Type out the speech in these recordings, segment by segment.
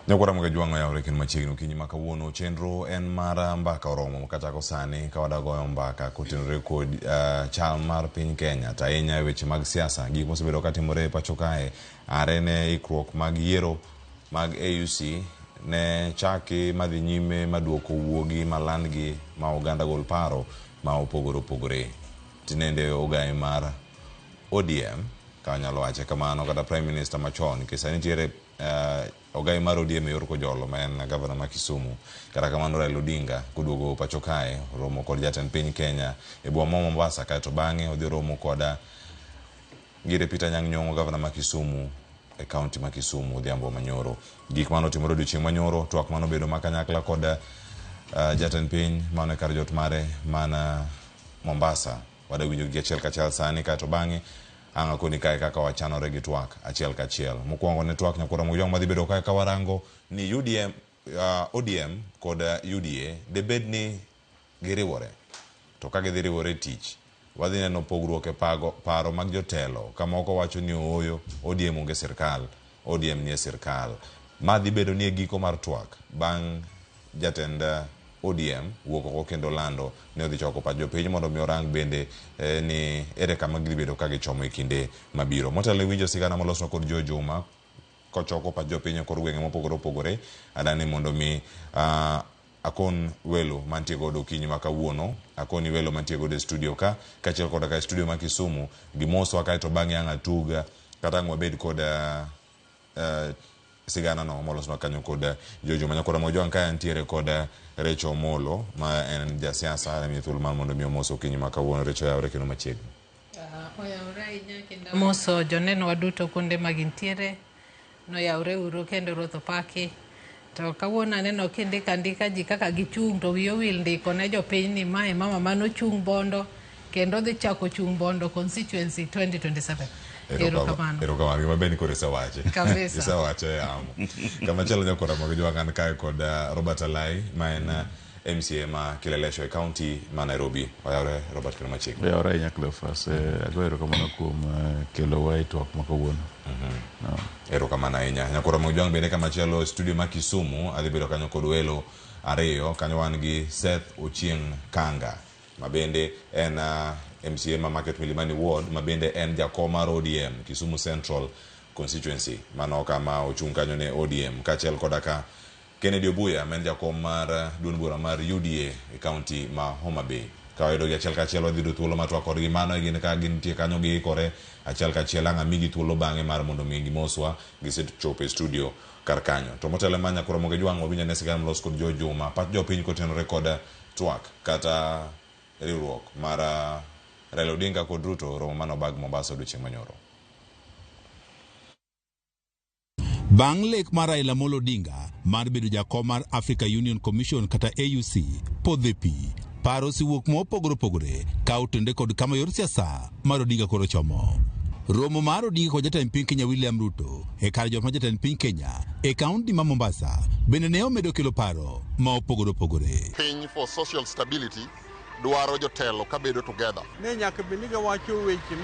Nyakwara Jwang'o yawre kendo machiegni okinyi ma kawuono. Chenro en mar Mbaka Oromo. Kachako sani ka wadagoyo mbaka kotenore kod chal mar piny Kenya, to ahinya e weche mag siasa, gik mosebedo katimore e pacho kae are ne ikruok mag yiero mag AUC ne chaki madhi nyime maduoko wuogi malandgi ma oganda gol paro ma opogore opogore. Tinende ogai mar ODM, ka wanyalo wache kamano, kata Prime Minister machon, nikech sani nitiere ogai mar ODM e yor Kojolo ma en gavana ma Kisumu. Kata kamano, Raila Odinga koduogo pacho kae romo kod jatend piny Kenya e boma ma Mombasa, kaeto bang'e odhi romo kod Ngire Peter Anyang' Nyong'o, gavana ma Kisumu, e kaunti ma Kisumu odhiambo manyoro. Gik manotimore odiochieng' manyoro, twak manobedo ma kanyakla kod jatend piny mano e kar jot mare mana Mombasa. Wadawinjo gi achiel kachiel sani, kaeto bang'e ang' akoni kae kaka wachanore gi twak achiel kachiel. Mokwongo ne twak, nyakwara Mojwang', madhi bedo kae ka warango ni UDM, ODM kod UDA debed ni giriwore. To ka gidhi riwore e tich, wadhi neno pogruok e paro mag jotelo, ka moko wacho ni ooyo, ODM onge sirkal, ODM nie sirkal. Ma dhi bedo ni e giko mar twak bang' jatend ODM wuok oko kendo lando ni odhi choko pach jopiny mondo mi orang bende ni ere kama gidhi bedo ka gichomo e kinde mabiro. Motelo e winjo sigana moloswa kod Joe Juma kochoko pach jopiny e kor gwenge mopogore opogore, adani mondo mi akon welo mantie godo okinyi ma kawuono, akoni welo mantie godo e studio ka, kaachiel koda ka e studio ma Kisumu, gimoswa, kaeto bang'e ang' atug kata ang' wabed kod sigana no molosnwa kanyo kod Jojo Manyakora Mojwang'. Kae antiere kod Recho Omolo ma en jasiasa, amiye thuolo mar mondo mi omos okinyi ma kawuono. Recho, yawre kendo machiegni. Oyawre ahinya kendo amoso jonenowa duto kuonde ma gintiere. Noyawre uru kendo Ruoth opaki. To kawuono aneno kindiko andika ji kaka gichung' to wiyi owil ndiko ne jopiny ni mae mama manochung' Bondo kendo dhi chako chung' Bondo constituency 2027. Erokamano. Erokamano. Gima ber ni koro isewache. Kabisa. Isewache e yamo. Kamachielo, nyakwara Mojwang', an kae kod Robert Alai ma en MCA ma Kileleshwa e kaunti ma Nairobi. Oyawre, Robert, kendo machiegni. Oyawre ahinya, Cleophas. Agoyo erokamano kuom kelowa e twak ma kawuono. No. Erokamano ahinya. Nyakwara Mojwang', bende kamachielo e studio ma Kisumu adhi bedo kanyo kod welo ariyo. Kanyo wan gi Seth Ochieng' Kanga ma bende en MCA ma Market Milimani Ward, ma bende en jakom mar ODM Kisumu Central Constituency. Mano kama ochung' kanyo ne ODM, kaachiel koda ka Kennedy Obuya ma en jakom mar duond bura mar UDA e kaunti ma Homa Bay. Ka wayudo gi achiel kachiel, wadhi yudo thuolo mar twak kodgi. Mano e gin ka gintie kanyo giikore achiel kachiel, ang' amigi thuolo bang'e mar mondo mi gimoswa gisechopo e studio kar kanyo. To motelo ma, nyakwara Moge Jwang', wawinj ane sigana molos kod Jo Juma, pach jopiny kotenore kod twak kata riwruok mar Raila Odinga kod Ruto, romo mane obag Mombasa odiochieng' manyoro. Bang' lek mar Raila Amolo Odinga mar bedo jakom mar Africa Union Commission kata AUC podho e pi, paro osewuok mopogore opogore ka otende kod kama yor siasa mar Odinga koro chomo. Romo mar Odinga kod jatend piny Kenya William Ruto e kar jot mar jatend piny Kenya e kaunti ma Mombasa bende ne omedo kelo paro ma opogore opogore. Piny for social stability dwaro jotelo kabedo together. Ne nyaka bed ni giwacho weche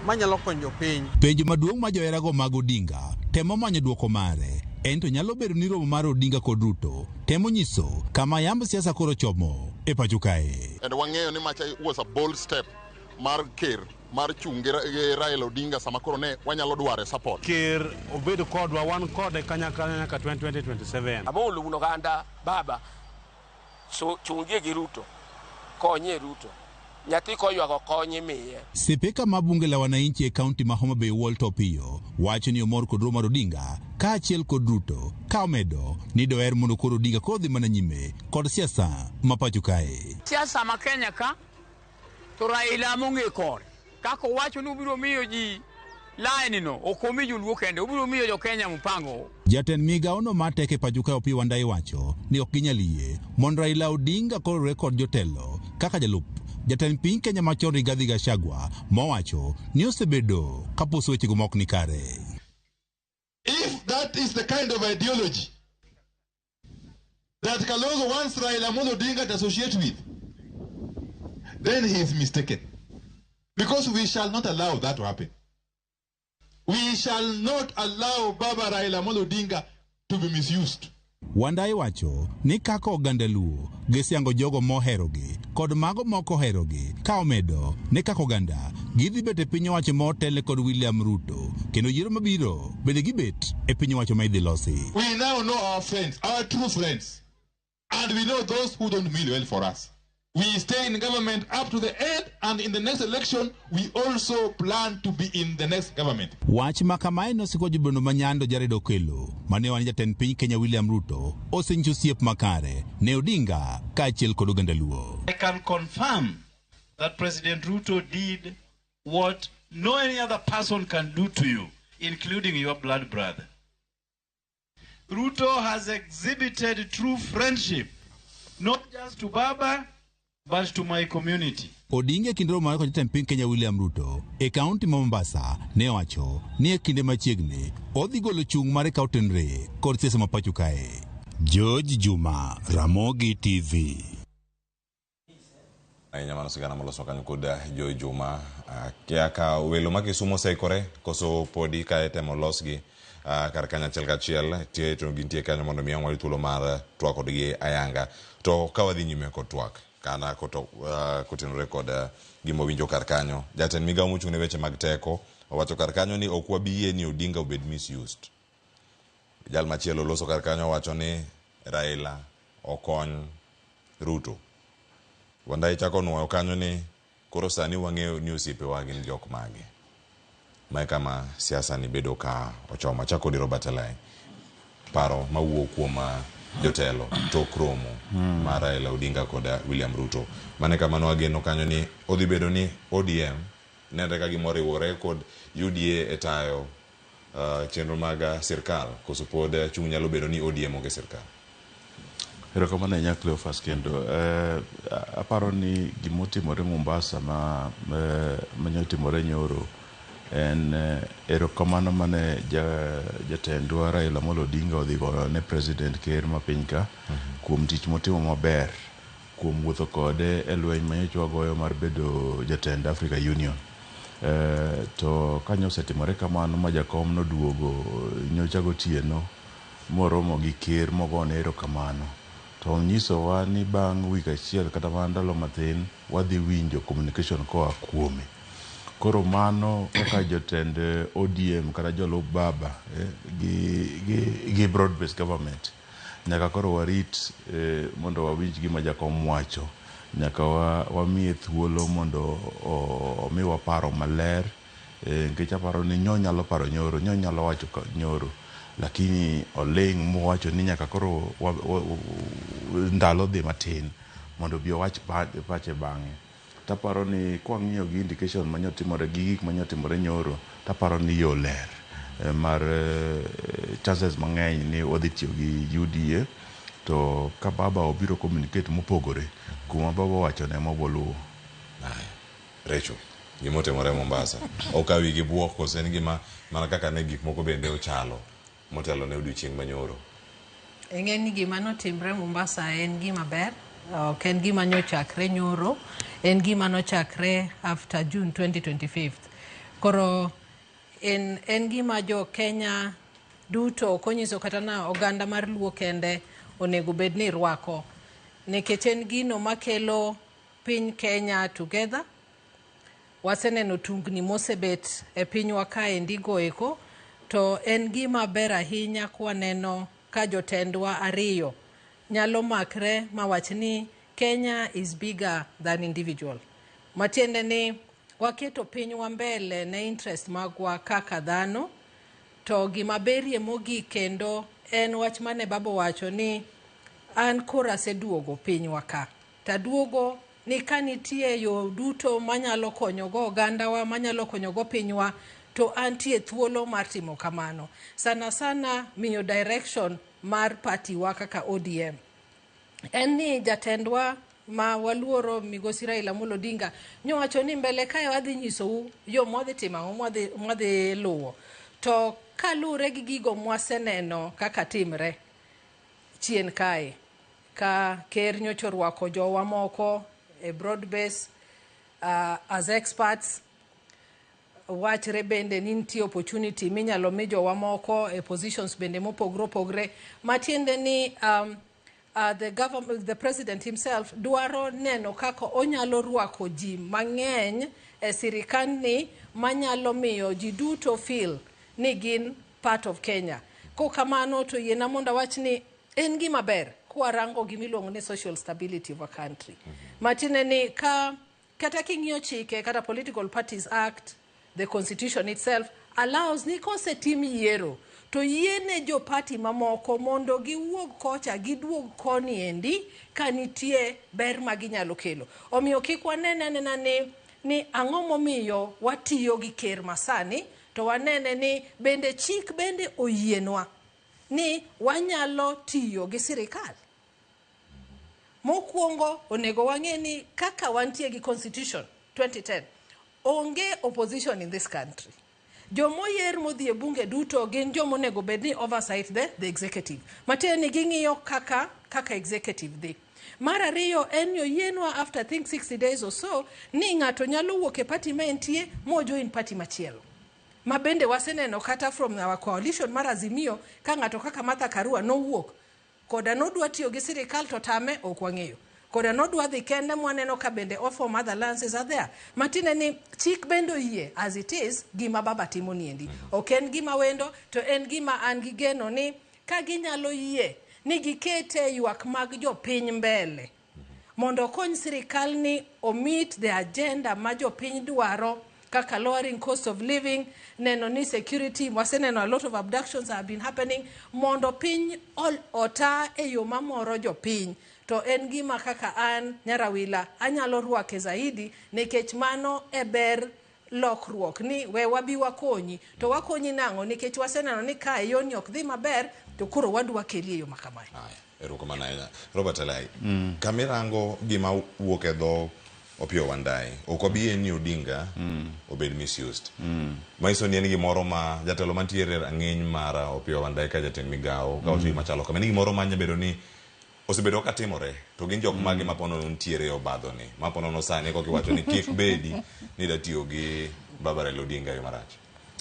manyalo konyo piny. Penjo maduong' ma joherago mag Odinga temo manyo duoko mare en to nyalo bedo ni romo mar Odinga kod Ruto temo nyiso kama yamb siasa koro chomo e pacho kae. And wang'eyo ni macha was a bold step mar ker mar chung' gi Raila Odinga sama koro ne wanyalo dware support. Ker obed kodwa, wan kode kanyakla nyaka 2027. Amolo wuon oganda baba so chungie gi Ruto, konye Ruto, nyathi koywago kony imiye. Sipika ma bunge la wananchi e kaunti ma Homa Bay, Walter Opiyo, wacho ni omor kod romo mar Odinga kaachiel kod Ruto, ka omedo ni doher mondo koro Odinga koro dhi mana nyime kod siasa ma pacho kae. Siasa ma Kenya ka to Raila mong'e kore kaka owacho ni obiro miyo ji line no, ok omi joluo kende, obiro miyo jo Kenya mpango. Jatend migawo no mar teko e pacho kae, Opiyo Wandayi, wacho ni ok ginyal yie mondo Raila Odinga korore kod jotelo kaka jalup jatend piny Kenya machon Rigathi Gachagua, mowacho ni osebedo kapuso wechego mok ni kare. If that is the kind of ideology that Kalonzo wants Raila Amolo Odinga to associate with, then he is mistaken. Because we shall not allow that to happen. We shall not allow Baba Raila Amolo Odinga to be misused. Wandayi wacho ni kaka oganda Luo gisiango jogo moherogi kod mago mok oherogi ka omedo ni kaka oganda gidhi bet e piny owacho ma otelne kod William Ruto kendo yiero mabiro bende gibet e piny owacho ma idhi losi. We now know our friends, our true friends, and we know those who don't mean well for us. We stay in government up to the end, and in the next election, we also plan to be in the next government. Wach ma kamae nosiko jobondo ma Nyando Jared Okello mane wan jatend piny Kenya William Ruto osenyiso osiep makare ne Odinga kaachiel kod oganda Luo. I can confirm that President Ruto did what no any other person can do to you, including your blood brother. Ruto has exhibited true friendship, not just to Baba, but to my community. Odinga e kinde romo mare kod jatend piny Kenya William Ruto e kaunti ma Mombasa ne owacho ni e kinde machiegni odhi golo chung' mare ka otenre kod siasa ma pacho kae. George Juma, Ramogi TV. Ahinya mano sigana moloso kanyo kod Joy Juma. Kia ka welo ma Kisumu oseikore koso podi ka itemo losgi kar kanyo achiel kachiel tie to gintie kanyo mondo mi ang' wayud thuolo mar twak kodgi ayanga. To ka wadhi nyime kod twak kana kotenore kod gima winjo kar kanyo, jatend migawo mochung' ne weche mag teko owacho kar kanyo ni ok wabi yie ni Odinga obed misused. Jal machielo loso kar kanyo owacho ni Raila okony Ruto. Wandayi chako nuoyo kanyo ni koro sani wang'eyo ni osiepewa gin jok mage. Mae kama siasa ni bedo ka ochomo. Achako kodi Robert Alai. Paro mawuok kuom jotelo tok romo mar Raila Odinga kod William Ruto. Mane kama nwageno kanyo ni odhi bedo ni ODM nenre ka gima oriwore kod UDA e tayo chenro mag sirkal koso pod chung' nyalo bedo ni ODM onge sirkal. Erokamano ahinya Cleophas kendo. Aparo ni gimotimore Mombasa ma manyotimore nyoro en erokamano mane jatendwa Raila Amolo Odinga odhi goyo ne President ker ma piny ka kuom tich motimo maber kuom wuotho kode e lweny manyocha wagoyo mar bedo jatend Africa Union. To kanyo osetimore kamano ma jakom noduogo nyocha gotieno moromo gi ker mogone erokamano. To onyisowa ni bang' wik achiel kata mana ndalo mathin wadhi winjo communication koa kuome. Koro mano kaka jotend ODM kata jolup baba gi broad based government nyaka koro warit mondo wawinj gima jakom wacho. Nyaka wamiye thuolo mondo omiwa paro maler nikech aparo ni nyo nyalo paro nyoro, nyo nyalo wacho nyoro, lakini oling' mowacho ni nyaka koro ndalo dhi matin mondo obi owach pache bang'e. Taparo ni kwang'iyo gi indication manyotimore gi gik manyotimore nyoro, taparo ni yo ler mar chances mang'eny ni wadhi tiyo gi UDA to ka baba obiro communicate mopogore kuma baba owachone ema waboluwo. Rachel, gimotimore Mombasa okawi gi buok koso en gima mana kaka ne gik moko bende ochalo motelo ne odiochieng' manyoro? Ing'e ni gima notimre Mombasa en gima ber, ok en gima nyochakre nyoro, en gima nochakre after June 2025. Koro en gima jo Kenya duto ok onyiso kata na oganda mar Luo kende onego bed ni rwako, nikech en gino makelo piny Kenya together. Waseneno tungni mosebet e pinywa kaendi go eko, to en gima ber ahinya kwaneno ka jotendwa ariyo nyalo makre mawach ni Kenya is bigger than individual. Matiende ni waketo pinywa mbele ne interest magwa kaka dhano, to gima berie mogik kendo en wach mane baba owacho ni an koro aseduogo pinywa ka. Taduogo ni ka nitie yo duto manyalo konyogo ogandawa, manyalo konyogo pinywa, to antie thuolo mar timo kamano. Sana sana miyo direction mar party wa kaka ODM. En ni jatendwa ma waluoro migosi Raila Amolo Odinga nyowacho ni mbele kae wadhi nyisou yo mwadhi timo ang'o mwadhi luwo. To kaluwore gi gigo mwaseneno kaka timre chien kae, ka ker nyocha orwako jowa moko e broad base as experts, Wachre bende ni nitie opportunity minyalo mi jowa moko e positions bende mopogre opogre. Matiende ni the government, the president himself dwaro neno kaka onyalo rwako ji mang'eny e sirikandni manyalo miyo ji duto feel ni gin part of Kenya. Kokamano to yiena mondo awach ni en gima ber kwarango gimiluongo ni social stability of a country. Matiende ni ka kata king'iyo chike kata Political Parties Act, the constitution itself allows ni kosetim yiero to yiene jo party mamoko mondo giwuog kocha giduog koni endi ka nitie ber ma ginyalo kelo. Omiyo kik wanene anena ni ang'o momiyo watiyo gi ker masani to wanene ni bende chik bende oyienwa ni wanyalo tiyo gi sirikal. Mokwongo onego wang'e ni kaka wantie gi constitution 2010 onge opposition in this country. Jomoyier modhi e bunge duto gin jomonego bed ni oversight the executive. Matiende ni ging'iyo kaka executive dhi. Mar ariyo en ni oyienwa after I think 60 days or so ni ng'ato nyalo wuok e party ma entie mo join party machielo. Ma bende waseneno kata from our coalition mar Azimio ka ng'ato kaka Martha Karua nowuok koda nodwa tiyo gi sirikal to tame ok wang'eyo. Koda nodwa dhi kende mwaneno ka bende offer other alliances are there. Matiende ni chik bende oyie as it is gima baba timo niendi. Ok en gima wendo to en gima an gi geno ni ka ginyalo yie ni gikete ywak mag jopiny mbele mondo okony sirikal ni o meet the agenda ma jopiny dwaro kaka lowering cost of living, neno ni security, waseneno a lot of abductions have been happening, mondo piny ota e yo mamoro jopiny. To en gima kaka an Nyarawila anyalo rwake zaidi nikech mano e ber lokruok ni we wabi wakonyi to wakonyi nang'o nikech waseneno ni kae yoni ok dhi maber to koro wadwa keli e yo makamae. Erokamano ahinya. Robert Alai, kamirango gima wuok e dho Opiyo Wandayi, ok wabi yie ni Odinga obed misused. Manyiso ni en gimoro ma jatelo mantiere e rang'iny mar Opiyo Wandayi ka jatend migawo ka wacho gima chalo kama. En gimoro ma nyalo bedo ni osebedo ka timore to gin jok mage ma ponono nitiere e obadho ni ma ponono sani koka iwacho ni kik bedi ni da tiyo gi Baba Raila Odinga e yo marach.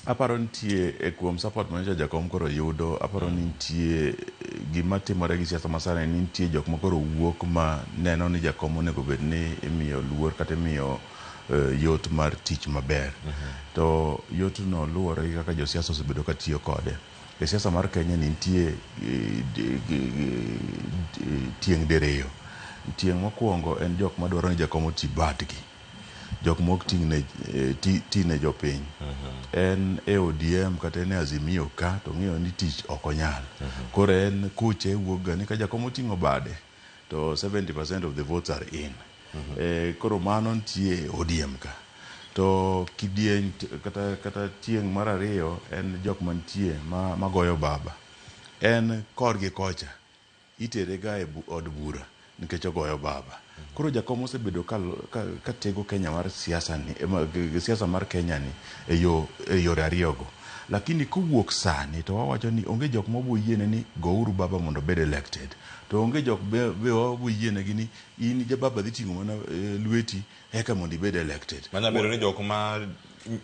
Aparo nitie e kuom support manyocha jakom koro yudo, aparo ni nitie gima timore gi siasa masani ni nitie jok ma koro wuok ma neno ni jakom onego bed ni imiyo luor kata imiyo yot mar tich maber. To yot no luwore gi kaka josiasa osebedo ka tiyo kode. E siasa mar Kenya ni nitie tieng' diriyo. Tieng' mokwongo en jok madwaro ni jakom oti badgi. Jok mok ti ne jopiny. En e ODM kata en e Azimio ka to ng'eyo ni tich ok onyal. Koro en kuche wuok ga ni ka jakom oting'o bade to 70% of the votes are in. Koro mano nitie e ODM ka. To kidieny kata tieng' mar ariyo en jok mantie magoyo baba. En korgi kocha itere ga e od bura nikech ogoyo baba. Koro jakom osebedo ka tego Kenya mar siasa ni, siasa mar Kenya ni e yore ariyogo. Lakini kowuok sani to wawacho ni onge jok ma oboyiene ni gouru baba mondo obed elected. To onge jok be waboyienegi ni in ja baba dhi ting'o mana lweti eka mondo ibed elected. Manyalo bedo ni jok ma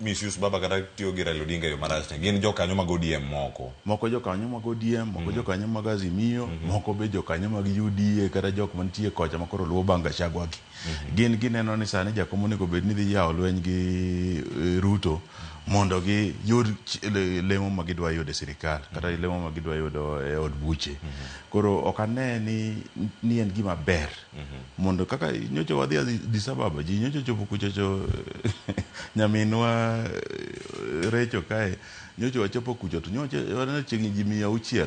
misuse baba kata tiyo gi Raila Odinga e yo marach ni gin jokanyo mag ODM moko. Moko jokanyo mag ODM, moko jokanyo mag Azimio, moko be jokanyo mag UDA kata jok mantie kocha ma koro luwo bang' Gachagua gi. Gin gineno ni sani jakom onego bed ni dhi yawo lweny gi Ruto mondo giyud lemo ma gidwa yudo e sirikal kata lemo ma gidwa yudo e od buche. Koro ok ane ni en gima ber mondo kaka nyocha wadhi Addis Ababa, ji nyocha ochopo kuchocho nyaminwa Recho kae nyocha wachopo kucho to nyocha waneno chiegni ji 600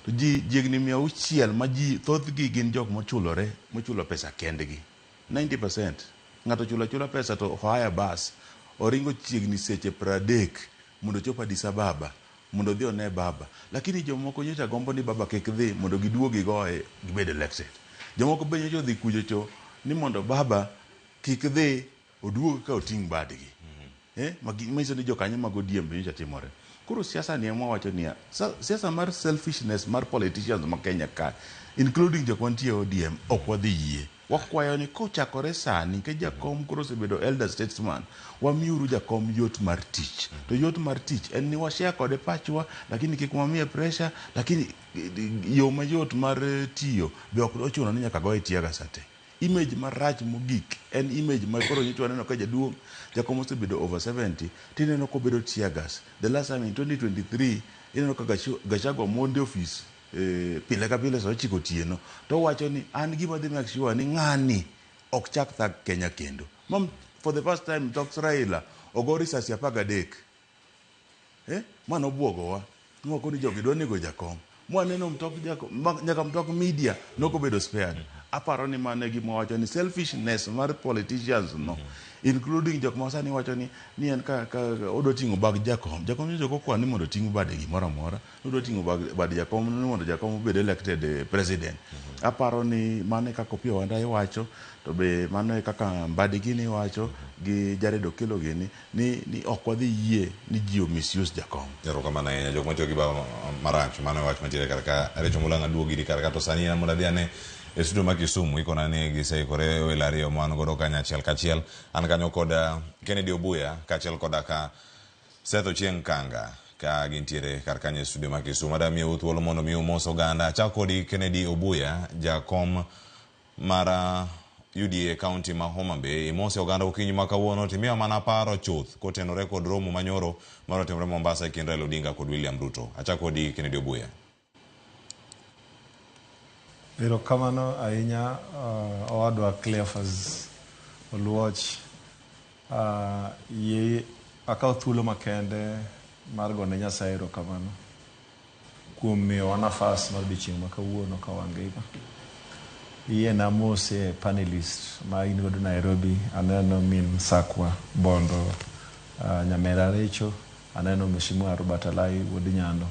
to ji chiegni 600 ma ji thothgi gin jok mochulore mochulo pesa kendgi 90% ng'ato chulo achula pesa to hire bus oringo chiegni seche 30 mondo ochop Addis Ababa mondo odhi one baba. Lakini jomoko nyocha gombo ni baba kik dhi mondo giduog gigoye gibed elected. Jomoko be nyocha odhi kuchocho ni mondo baba kik dhi oduog ka oting' badgi. Manyiso ni jokanyo mag ODM be nyocha timore. Koro siasa ni ema wacho niya, siasa mar selfishness mar politicians ma Kenya ka, including jok mantie e ODM, ok wadhi yie. Wakwayo ni kochakore sani, nikech jakom koro osebedo elder statesman, wamiuru jakom yot mar tich. To yot mar tich en ni washare kode pachwa, lakini kik wamiye pressure, lakini yo mayot mar tiyo be ok ochuno ni nyaka goye tear gas ate. Image marach mogik en image ma koro nyocha waneno ka jaduong' jakom osebedo over 70 tineno kobedo tear gas. The last time in 2023 ineno ka Gachagua monde ofis pile ka pile saa 9 otieno to owacho ni an gima dhi make sure ni ng'ani ok chak thag Kenya kendo. Mam, for the first time tok Raila ogo risasi 13. Ma nobwogowa. Nwako ni jogi dwa nego jakom. Mwaneno mtok jakom, nyaka mtok media nokobedo spared. Aparo ni mano e gima wacho ni selfishness mar politicians no, including jok ma sani wacho ni en ka odwa ting'o bag jakom. Jakom nyocha ok okwa ni mondo oting' bade gimoro amora. Odwa ting'o bad jakom ni mondo jakom obed elected president. Aparo ni mano e kaka Opiyo Wandayi wacho, to be mano e kaka Mbadi gini wacho, gi Jared Okello gini, ni ok wadhi yie ni ji o misuse jakom. Erokamano ahinya jok matiyo gi baba marach, mano e wach mantiere kar ka. Rachel Mulang'a duogi iri kar ka, to sani en mondo adhi ane e studio ma Kisumu, ikona ni giseikore welo ariyo ma wan godo kanyo achiel kachiel. An kanyo kod Kennedy Obuya kaachiel koda ka Seth Ochieng' Kanga ka gintiere kar kanyo e studio ma Kisumu. Adwa miyou thuolo mondo mi umos oganda. Achak kodi Kennedy Obuya, jakom mar UDA county ma Homa Bay. Imose oganda okinyi ma kawuono, timiya mana paro chuth kotenore kod romo manyoro mane otimore Mombasa e kind Raila Odinga kod William Ruto. Achak kodi Kennedy Obuya. Erokamano ahinya owadwa Cleophas Oluoch. Yie akaw thuolo makende mar gone Nyasaye erokamano kuom miyowa nafas mar odiochieng' ma kawuono ka wangima. Yiena mose panelist ma in godo Nairobi, aneno min Sakwa Bondo, Nyamera Recho, aneno Mheshimiwa Robert Alai wuod Nyando,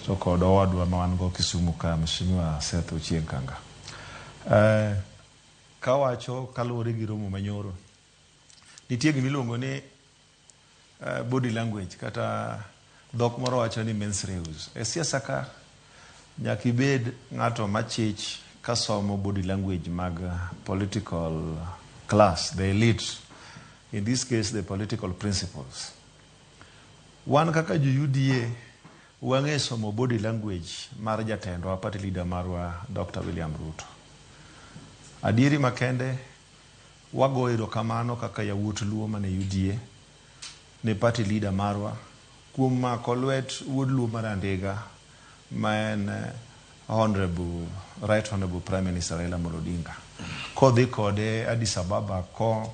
to kod owadwa ma wan go Kisumu ka Mheshimiwa Seth Ochieng' Kanga. Kawacho kaluwore gi romo manyoro, nitie gima iluongo ni body language kata dhok moro wacho ni mens reus. E siasa ka nyaka ibed ng'ato machich kasomo body language mag political class, the elite, in this case the political principles. Wan kaka jo UDA wang'e somo body language mar jatendwa, party leader marwa Dr. William Ruto. Adieri makende wago erokamano kaka yawuot Luo mane UDA ne party leader marwa kuom mako lwet wuod Luo mar Andiga ma en Honorable, Right Honorable Prime Minister Raila Amolo Odinga. Kodhi kode Addis Ababa ko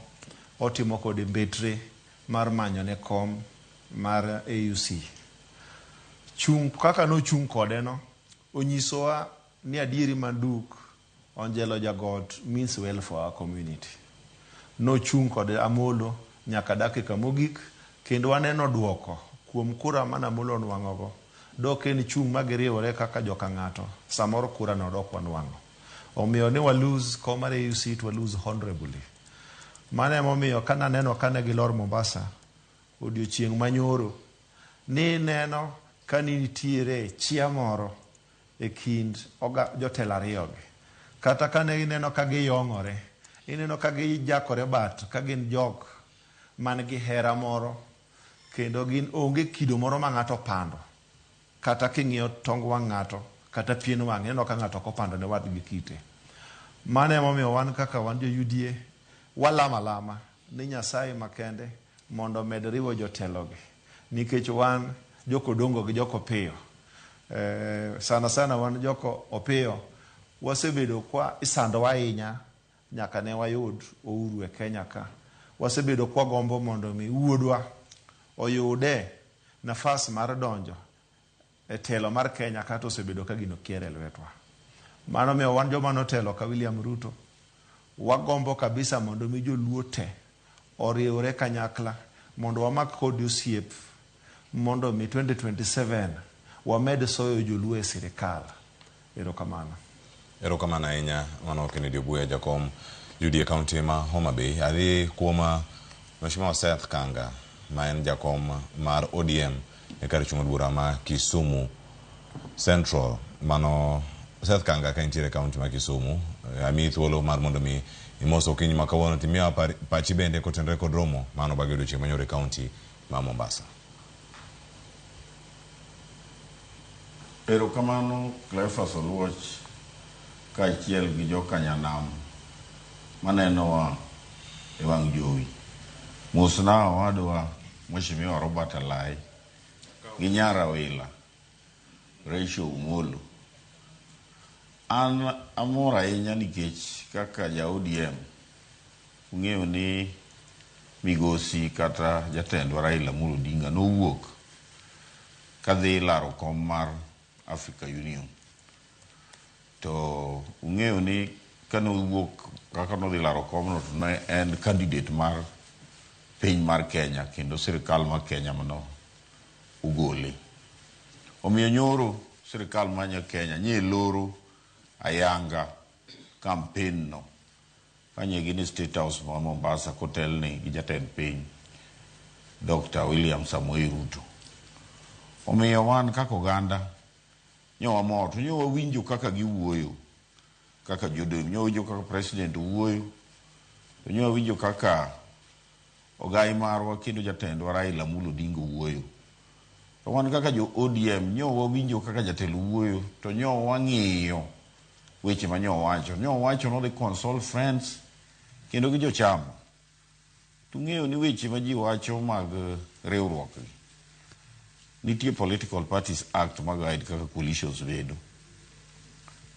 otimo kode mbetre mar manyo ne kom mar AUC. Chung' kaka nochung' kode no, onyisowa ni adieri manduk Onjelo Jagot means well for our community. Nochung' kode Amolo nyaka dakika mogik, kendo waneno duoko kuom kura mane Amolo onwang'ogo. Dok en chung' ma giriwore kaka joka ng'ato, samoro kura no dok wanwang'o. Omiyo ne wa lose kom mar AUC to wa lose honorably. Mano emomiyo kananeno kane gilor Mombasa odiochieng' manyoro, ni neno ka nitiere chia moro e kind jotelo ariyogi. Kata kane ineno ka giyong'ore, ineno ka gijakore bat, ka gin jok man gi hera moro, kendo gin onge kido moro ma ng'ato pando. Kata king'iyo tong wang' ng'ato, kata pien wang'e, ineno ka ng'ato ok opando ne wadgi kite. Mano emomiyo wan kaka wan jo UDA, walamo alama ni Nyasaye makende mondo omed riwo jotelogi. Nikech wan jokodongo gi jokopiyo. Sana sana wan joko opiyo, wasebedo kwa isandowa ahinya nyaka ne wayud uhuru e Kenya ka. Wasebedo kwa gombo mondo mi wuodwa oyude nafas mar donjo e telo mar Kenya kata osebedo ka gino kier e lwetwa. Mano miyo wan joma notelo ka William Ruto, wagombo kabisa mondo mi joluo te oriwre kanyakla mondo wamak kodi osiep mondo mi 2027 wamed soyo joluo e sirikal. Erokamano. Erokamano ahinya, mano Kennedy Obuya, jakom UDA county ma Homa Bay. Adhi kuom Mheshimiwa Seth Kanga ma en jakom mar ODM e kar chung' od bura ma Kisumu Central. Mano Seth Kanga ka intiere e kaunti ma Kisumu, amiyi thuolo mar mondo mi imos okinyi ma kawuono to imiwa pachi bende kotenore kod romo mano bagi odiochieng' manyoro e kaunti ma Mombasa. Erokamano Cleophas Oluoch kaachiel gi jokanyanam manenowa e wang' jowi. Mosna owadwa Mheshimiwa Robert Alai gi nyar Awila Rachel Omolo. An amor ahinya nikech kaka ja ODM ung'eyo ni migosi kata jatendwa Raila Amolo Odinga nowuok kadhi laro kom mar Africa Union. To ung'eyo ni kane owuok kaka nodhi laro komno to ne en candidate mar piny mar Kenya kendo sirikal mar Kenya mano ogole. Omiyo nyoro sirikal mar Kenya nye loro ayanga campaign no kanye gin e State House ma Mombasa kotelni gi jatend piny Dr. William Samoei Ruto. Omiyo wan kaka oganda nyo wamor to nyo wawinjo kaka giwuoyo kaka jodong nyo wawinjo kaka president wuoyo to nyo wawinjo kaka ogai marwa kendo jatendwa Raila Amolo Odinga wuoyo. To wan kaka jo ODM nyo wawinjo kaka jatelo wuoyo to nyo wang'iyo weche ma nyo wacho. Nyo wacho nodhi consult friends kendo gi jochama. Tung'eyo ni weche ma ji wacho mag riwruok gi nitie Political Parties Act ma guide kaka coalitions bedo.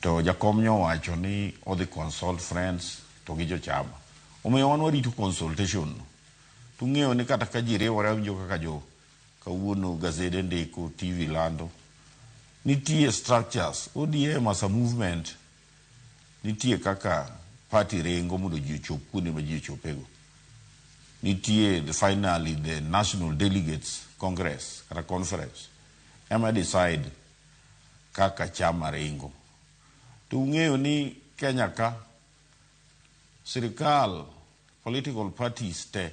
To jakom nyo wacho ni odhi consult friends to gi jochama. Omiyo wan warito consultation no. Tung'eyo ni kata ka ji riwore awinjo kaka jo kawuono gazede ndiko, TV lando. Nitie structures, ODM as a movement nitie kaka party ringo mondo ji ochop kuonde ma ji ochopego. Nitie finally the National Delegates Congress kata conference ema decide kaka chama ringo. To ung'eyo ni Kenya ka sirikal political parties te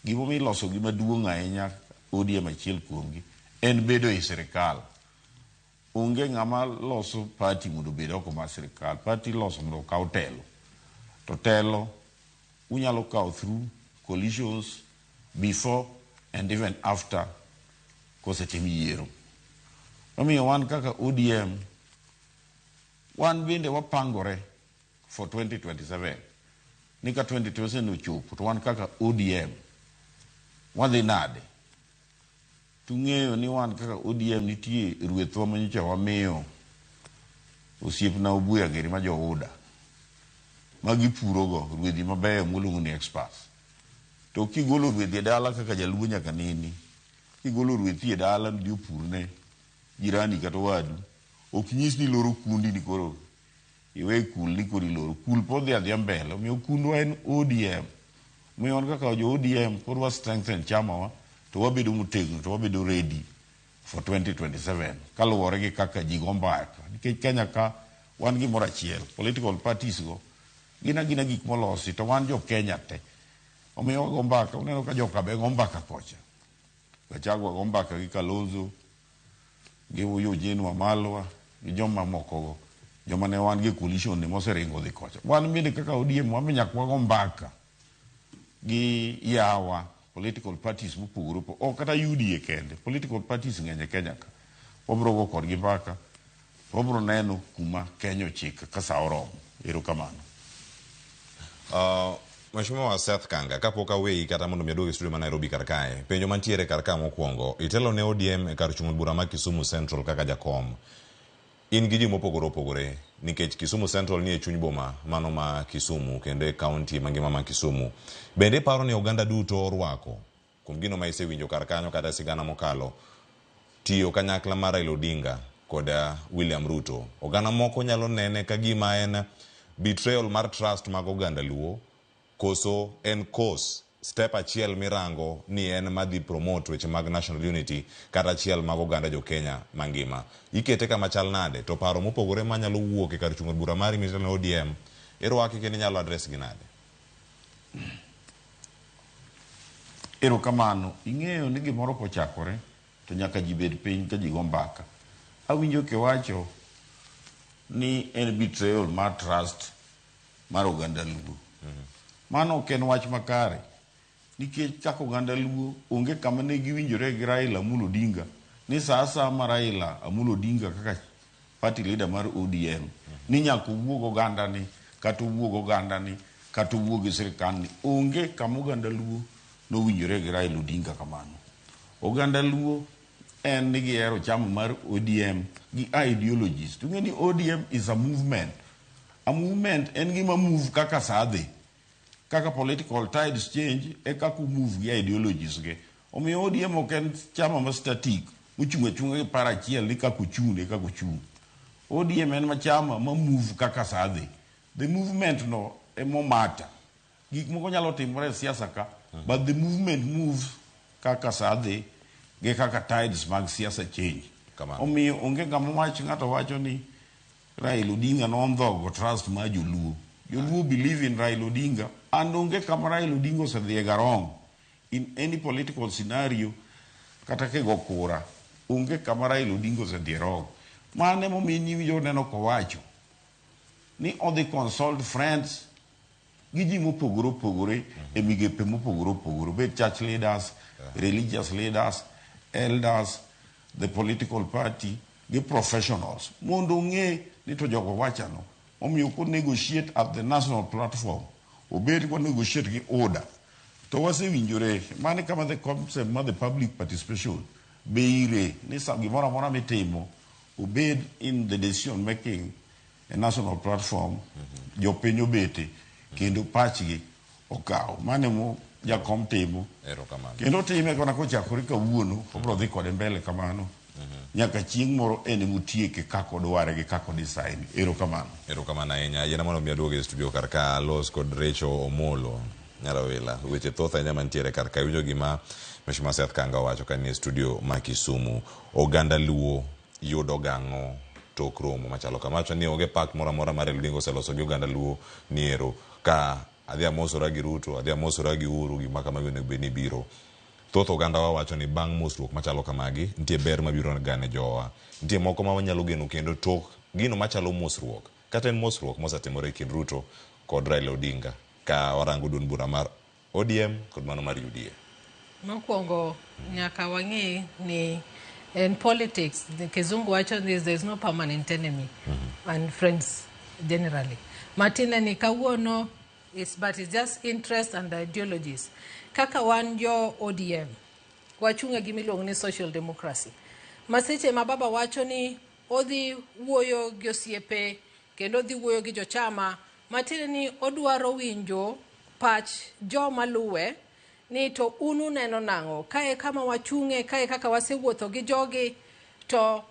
gimomiyo iloso gi maduong' ahinya ODM achiel kuomgi en bedo e sirikal. Onge ng'ama loso party mondo obed oko mar sirikal. Party iloso mondo okaw telo. To telo unyalo kawo through coalitions before and even after kosetim yiero. Omiyo wan kaka ODM wan bende wapangore for 2027 ni ka 2027 ochopo to wan kaka ODM wadhi nade? Tung'eyo ni wan kaka ODM nitie rwethwa manyocha wamiyo osiepna Obuya giri ma jo UDA ma gipurogo rwedhi mabeyo moluongo ni experts. To kigolo rwedhi e dala kaka jaluo nyaka neni, kigolo rwethi e dala ni opurne jirani kata owadu, ok nyis ni iloro kundi ni koro iwe kul ni koro iloro. Kul pod dhi adhiya mbele. Omiyo kundwa en ODM. Omiyo wan kaka jo ODM pod wa strengthen chamawa to wabedo motegno to wabedo ready for 2027 kaluwore gi kaka ji go mbaka. Nikech Kenya ka wan gimoro achiel, political parties go gin agina gik molosi to wan jo Kenya te. Omiyo wago mbaka, uneno ka joka be go mbaka kocha. Gachagua go mbaka gi Kalonzo, gi Eugene Wamalwa, gi joma moko go. Joma ne wan gi coalition ni moseringo dhi kocha. Wan bende kaka ODM wan be nyaka wago mbaka gi yawa political parties mopogore opogore. Ok kata UDA kende, political parties ng'eny e Kenya ka. Wabiro go kodgi mbaka, wabiro neno kuma Kenya ochiko ka sa oromo. Erokamano. Mheshimiwa Seth Kanga, kapok aweyi kata mondo mi aduog e studio ma Nairobi kar kae, penjo mantiere kar ka mokwongo, itelo ne ODM e kar chung' od bura ma Kisumu Central kaka jakom. In gi ji mopogore opogore nikech Kisumu Central nie chuny boma mano ma Kisumu kendo e kaunti mangima ma Kisumu. Bende iparo ni oganda duto orwako kuom gino ma isewinjo kar kanyo kata sigana mokalo tiyo kanyakla mar Raila Odinga kod William Ruto? Oganda moko nyalo nene ka gima en betrayal mar trust mag oganda Luo koso en kos step achiel mirango ni en madhi promote weche mag national unity kata achiel mag oganda jo Kenya mangima. Ikete kama chal nade to paro mopogore manyalo wuok e kar chung' od bura mari mitelo ne ODM irwaki kendo inyalo address gi nade? Erokamano. Ing'eyo ni gimoro kochakore to nyaka ji bed piny ka ji go mbaka. Awinjo kiwacho ni en betrayal mar trust mar oganda Luo. Mano ok en wach makare nikech kaka oganda Luo onge kama ne giwinjore gi Raila Amolo Odinga ni sa asaya ma Raila Amolo Odinga kaka party leader mar ODM ni nyaka owuog oganda ni kata owuog oganda ni kata owuog gi sirkal ni onge kama oganda Luo nowinjore gi Raila Odinga kamano. Oganda Luo en ni gihero chama mar ODM gi ideologies. To ing'e ni ODM is a movement. A movement en gima move kaka saa dhi. Kaka political tides change e kaka move gi ideologies ge. Omiyo ODM ok en chama ma static mochung' achung'a gi paro achiel ni kaka ochung' e kaka ochung'. ODM en ma chama ma move kaka saa dhi. The movement no emo matter. Gik moko nyalo timore e siasa ka, but the movement moves kaka saa dhi gi kaka tides mag siasa change. Omiyo onge ng'ama wach ng'ato wacho ni Raila Odinga nondhogo trust mar joluo. Joluo believe in Raila Odinga and onge kama Raila Odinga osedhiye ga wrong in any political scenario kata kigo kura onge kama Raila Odinga osedhiye wrong. Mano emomiyo iwinjo neno kowacho ni odhi consult friends gi ji mopogore opogore e migepe mopogore opogore obed church leaders, religious leaders, elders, the political party gi professionals mondo ong'e ni to jogo wachano omiyo ko negotiate at the national platform obed ko negotiate gi order to wasewinjore mano kama the concept mar the public participation be ire ni sa gimoro amora mitimo obed in the decision making e national platform jopiny obete kendo pachgi okaw mano emo jakom timo Erokamano. kendo time kona kochakore kawuono obiro dhi kode mbele kamano nyaka chieng' moro en emotieke kaka odware gi kaka odesign erokamano Erokamano ahinya. Yiena mondo mi aduogi e studio kar ka alos kod Rachel Omolo. Nyarawila. Weche thoth ahinya mantiere kar ka. Iwinjo gima Mheshimiwa Seth Kanga owacho ka nie studio ma Kisumu. Oganda Luo yudo gang'o tok romo machalo kama. Wacho ni onge pact moro amora ma Raila Odinga oseloso gi oganda Luo niero ka adhi amosora gi Ruto, adhi amosora gi Uhuru, gima kamagi onego bed ni biro. Thoth oganda wa wacho ni bang' mosruok machalo kamagi, nitie ber mabiro ga ne jowa. Nitie moko ma wanyalo geno kendo tok gino machalo mosruok. Kata en mosruok mosetimore e kind Ruto kod Raila Odinga ka warango duond bura mar ODM kod mano mar UDA. Mokwongo nyaka wang'e ni in politics, the kizungu wacho ni there is no permanent enemy and friends generally. Matiende ni kawuono it's, but it's just interest and ideologies. Kaka wan jo ODM, wachung' e gima iluongo ni social democracy. Ma seche ma baba wacho ni odhi wuoyo gi osiepe kendo odhi wuoyo gi jochama, matiende ni odwaro winjo pach joma luwe ni to un uneno nang'o kae kama wachung'e kae kaka wasewuotho gi jogi to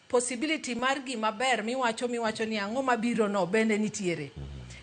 possibility mar gima ber miwacho miwacho ni ang'o mabiro no bende nitiere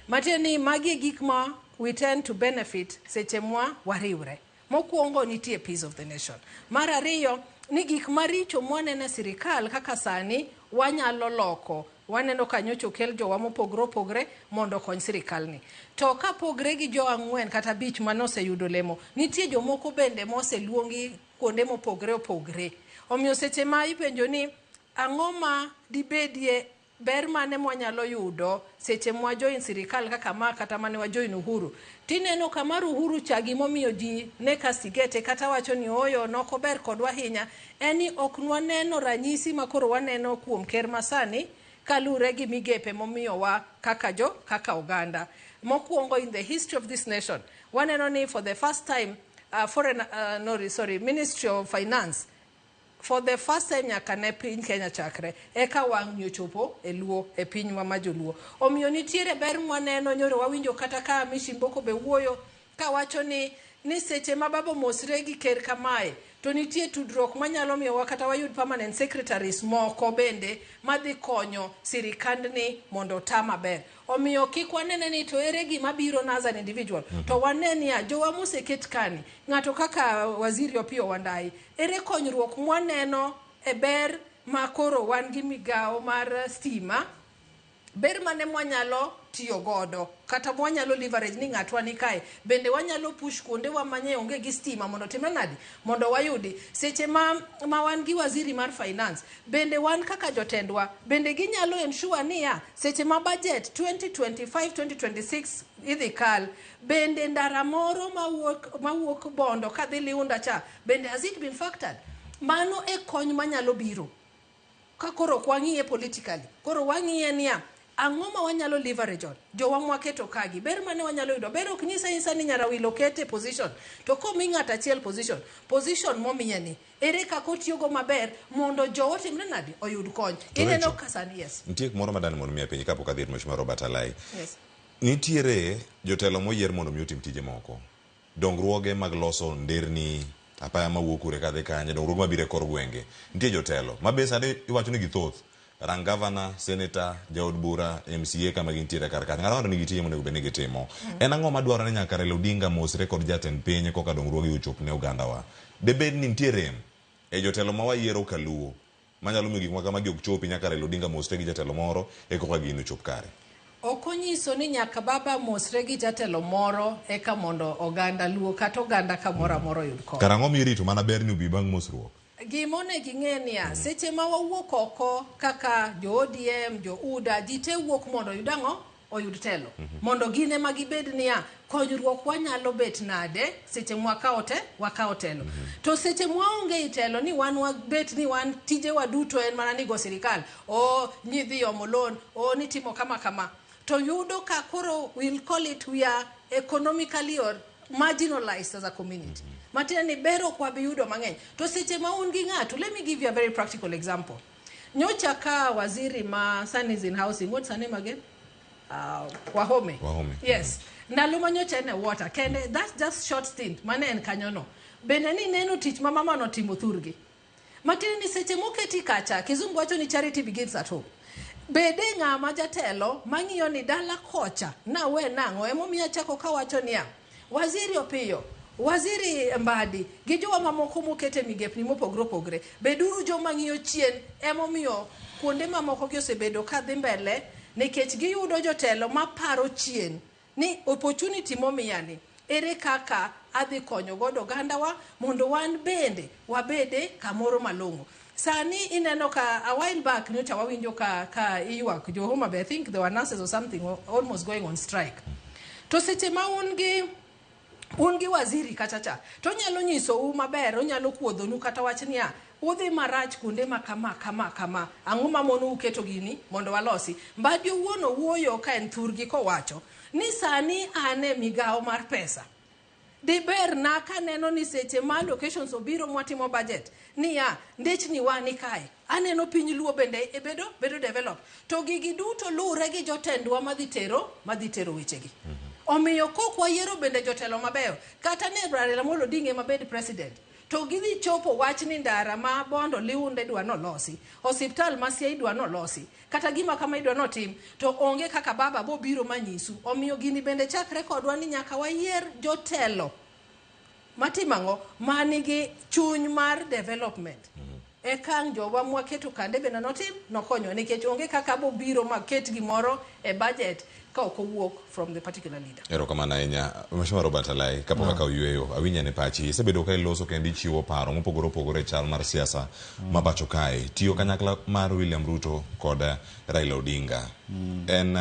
matiende ni magi e gik ma we tend to benefit seche mwa wariwre mokwongo nitie peace of the nation mar ariyo ni gik maricho mwaneno e sirikal kaka sani wanyalo loko waneno ka nyocha okel jowa mopogore opogore mondo okony sirikalni to kapogre gi jo ang'wen kata abich manoseyudo lemo nitie jomoko bende moseluongi kuonde mopogore opogore omiyo seche ma ipenjo ni ang'o ma dibedie ber mane mwanyalo yudo seche mwa join sirikal kaka ma kata mane wajoin Uhuru tineno ka mar Uhuru cha gimomiyo ji ne castigate kata wacho ni oyo nokober kodwa ahinya en ni ok nwaneno ranyisi ma koro waneno kuom ker masani kalure gi migepe momiyowa kaka jo kaka oganda mokwongo in the history of this nation waneno ni for the first time foreign no, sorry, Ministry of Finance for the first time nyaka ne piny Kenya chakre eka wang' ochopo e luo e pinywa ma joluo omiyo nitiere ber mwaneno nyoro wawinjo kata ka Amishi Mboko be wuoyo kawacho ni seche ma baba omosre gi ker kamae to nitie tudruok manyalo miyowa kata wayud permanent secretaries moko bende madhi konyo sirikandni mondo ota maber omiyo kik wanene ni to ere gima biro na as an individual to wane niya jowa moseket kani ng'ato kaka waziri Opiyo Wandayi ere konyruok mwaneno e ber ma koro wan gi migawo mar stima ber mane mwanyalo tiyo godo kata mwanyalo leverage ni ng'atwa ni kae bende wanyalo push kuonde wa manye onge gi stima mondo timre nadi mondo wayudi seche ma, ma wan gi waziri mar finance bende wan kaka jotendwa bende ginyalo ensure niya seche ma budget 2025 2026 idhi kal bende ndara moro mawuok, mawuok Bondo kadhi Liunda cha bende has it been factored mano e kony manyalo biro ka koro ok wang'iye politically koro wang'iye niya ang'o ma wanyalo leverage on jowa mwaketo kagi ber mane wanyalo yudo ber ok nyisa nyisa ni Nyarawilo okete position to komi ng'ato achiel position position momiye ni ere kaka otiyogo maber mondo jowa otimre nadi oyud kony To ineno Rachel, ka sani yes nitie kumoro madani mondo mi apenji kapok adhi ir Mheshimiwa Robert Alai. yes Nitiere jotelo moyier mondo mi otim tije moko. Dongruoge mag loso nderni, apaya mawuok kure kadhi kanye, dongruoge mabiro e kor gwenge. Nitie jotelo ma be sani iwacho ni githoth. Rang gavana, senator, jaod bura, MCA kama gintiere kar kanyo. Ng'ato ng'ato nigi tije monego bed ni gitimo. En ang'o madwarore ni nyaka Raila Odinga mosre kod jatend piny koka dongruoge ochop ne ogandawa? Debed ni nitie rem e jotelo ma wayiero kaluo manyalo miyo gik ma kamagi ok chopi nyaka Raila Odinga mosre gi jatelo moro e koka gino chop kare. Ok onyiso ni nyaka baba mosre gi jatelo moro eka mondo oganda luo kata oganda kamoro amora oyud kony. Karang'o mirito mana ber ni obi bang' mosruok? Gima onego ing'e niya, seche ma wawuok oko kaka jo ODM, jo UDA, ji te wuok mondo oyud ang'o? Oyud telo. Mondo gin ema gibed niya, konyruok wanyalo bet nade seche mwakawo te, wakawo telo. To seche mwaonge i telo ni wan wabet ni wan tijewa duto en mana ni go sirikal, o ni dhi omo loan, o ni timo kama kama. To yudo ka koro we'll call it we are economically or marginalized as a community. Matiende ni ber ok wabi yudo mang'eny. To seche ma un gi ng'ato, let me give you a very practical example. Nyocha ka waziri ma sani is in housing, what's her name again? Wahome. Wahome. Yes. Ndalo ma nyocha en e water kende, that's just short stint mane en kanyono. Bende ni neno tich ma mama notimo thurgi. Matiende ni seche moketi kacha, kizungu wacho ni charity begins at home. Bede ng'ama jatelo mang'iyo ni dala kocha nawe nang'o emomiyo achako kawacho niya waziri Opiyo waziri Mbadi gi jowa mamoko mokete migepni mopogore opogore beduru joma ng'iyo chien emomiyo kuonde mamoko gi osebedo kadhi mbele nikech giyudo jotelo maparo chien ni opportunity momiyani ere kaka adhi konyo godo ogandawa mondo wan bende wabede kamoro malong'o sani ineno ka a while back nyocha wawinjo ka, ka iywak jo Homa Bay I think there were nurses or something almost going on strike to seche ma un gi un gi waziri kacha cha to onyalo nyisou maber onyalo kuodhonu kata wach niya udhi marach kuonde ma kama kama kama ang'o ma monou keto gini mondo walosi Mbadi owuon owuoyo ka en thurgi kowacho ni sani an e migawo mar pesa diber na kaneno ni seche ma allocations obiro mwatimo budget niya ndechni wa ni kae aneno piny luo bende e bedo bedo develop to gigi duto luwre gi jotendwa madhi tero madhi tero wechegi omiyo kok wayiero bende jotelo mabeyo kata ne Raila Amolo Odinga ema bed president to gidhi chopo wach ni ndara ma Bondo Liunde idwa nolosi osiptal ma Siaya idwa nolosi kata gima kama idwa notim to onge kaka baba bobiro manyisu omiyo gini bende chakre kodwa ni nyaka wayier jotelo matimo ang'o manigi chuny mar development eka ang' jowa mwaketo kande bende notim nokonywa nikech onge kaka bobiro maket gimoro e budget ka ok owuok from the particular leader. Erokamano ahinya Mheshimiwa Robert Alai, kapok akawo yueyo, awinjo ne pachi. Isebedo ka iloso kendo ichiwo paro mopogore opogore e chal mar siasa ma pacho kae. Tiyo kanyakla mar William Ruto kod Raila Odinga en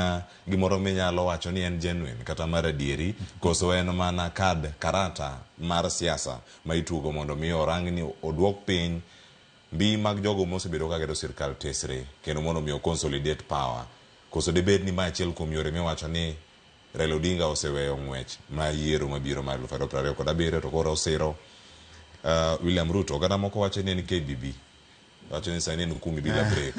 gimoro minyalo wacho ni en genuine kata mar adieri koso en mana kad karata mar siasa ma itugo mondo mi orang ni oduok piny mbi mag jogo mosebedo ka gedo sirkal tesre kendo mondo mi o consolidate power koso dibed ni ma achiel kuom yore miwacho ni Raila Odinga oseweyo ng'wech ma yiero mabiro mar 2027 to koro osiro William Ruto. Oganda moko wacho ni en KBB wacho ni sani en kumi bila break.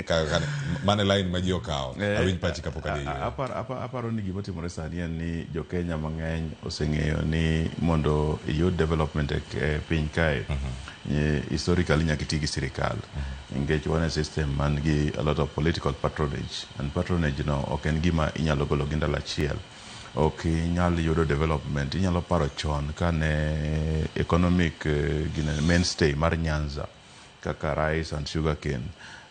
Ka, mane line ma ji okawo. Awinj pachi kapok adhi e yueyo. Aparo ni gima timore sani en ni jo-Kenya mang'eny oseng'eyo ni mondo iyud development e piny kae historically nyaka iti gi sirikal nikech wan e system man gi a lot of political patronage and patronage no ok en gima inyalo golo gi ndalo achiel. Ok inyal yudo development. Inyalo paro chon kane economic gine mainstay mar Nyanza kaka rice and sugar cane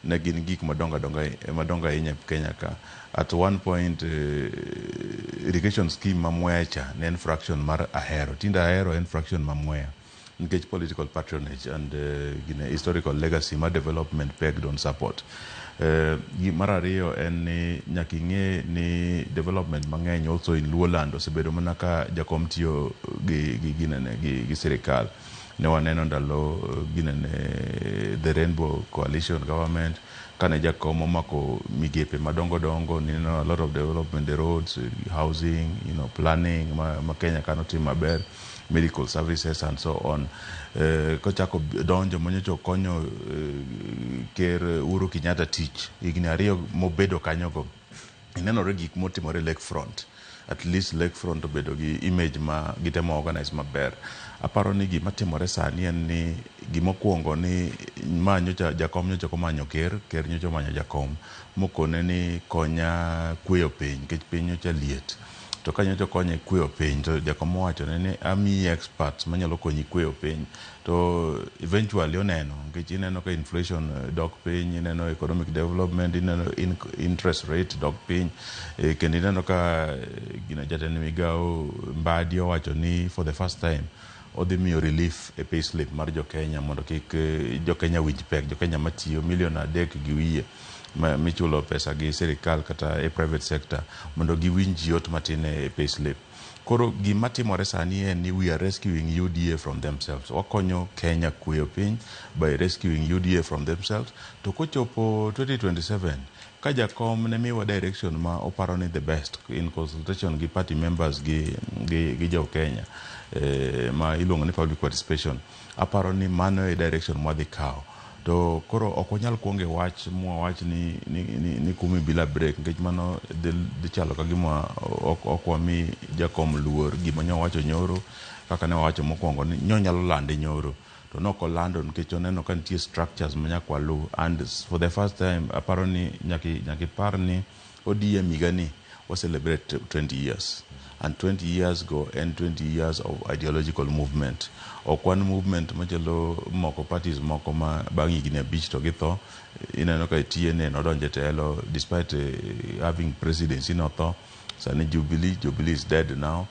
ne gin gik madongo dongo madongo ahinya e Kenya ka. At one point irrigation scheme ma Mwea cha ne en fraction mar Ahero. Tinde Ahero en fraction ma Mwea nikech political patronage and gine historical legacy mar development pegged on support. Mar ariyo en ni nyaka ing'e ni development mang'eny also in Luoland osebedo mana ka jakom tiyo gi ginene gi sirikal. Ne waneno ndalo ginene the Rainbow Coalition government kane jakom omako migepe madongo dongo nineno a lot of development, the roads, housing, planning ma Kenya ka notimo maber, medical services and so on. Kochako donjo manyocha okonyo ker Uhuru Kenyatta tich higni 2 mobedo kanyogo inenore gik motimore Lake Front. At least Lake Front obedo gi image ma gitemo organize maber. Aparo ni gima timore sani en ni gimokwongo ni ma nyocha jakom nyocha ok omanyo ker, ker nyocha omanyo jakom mokone ni konya kweyo piny nikech piny nyocha liet. To ka nyocha okonye kweyo piny to jakom owachone ni amiyi experts manyalo konyi kweyo piny. To eventually oneno nikech ineno ka inflation dok piny, ineno economic development, ineno interest rate dok piny, kendo ineno ka gino jatend migao Mbadi owacho ni for the first time odhi miyo relief e payslip mar jo Kenya mondo kik jo Kenya winj pek, jo Kenya matiyo milion 3.5 michulo pesa gi sirikal kata e private sector mondo giwinj yot matin e payslip. Koro gima timore sani en ni we are rescuing UDA from themselves. Wakonyo Kenya kweyo piny by rescuing UDA from themselves. To kochopo 2027 ka jakom ne miwa direction ma oparo ni the best in consultation gi party members gi jo Kenya ma iluongo ni public participation, aparo ni mano e direction mwadhi kawo. To koro ok wanyal kuongo e wach mwawach ni kumi bila break nikech mano dhi chalo ka gima ok wami jakom luor gima nyo wacho nyoro kaka ne wawacho mokwongo ni nyonyalo lande nyoro to nok olando nikech oneno ka nitie structures ma nyaka waluw. And for the first time aparo ni nyaka ipar ni ODM higani wa celebrate 20 years and 20 years go en 20 years of ideological movement. Ok wan movement machalo moko parties moko ma bang' higni 5 to githo. Ineno ka TNA nodonjo e telo despite having presidency notho. Sani Jubilee is dead now.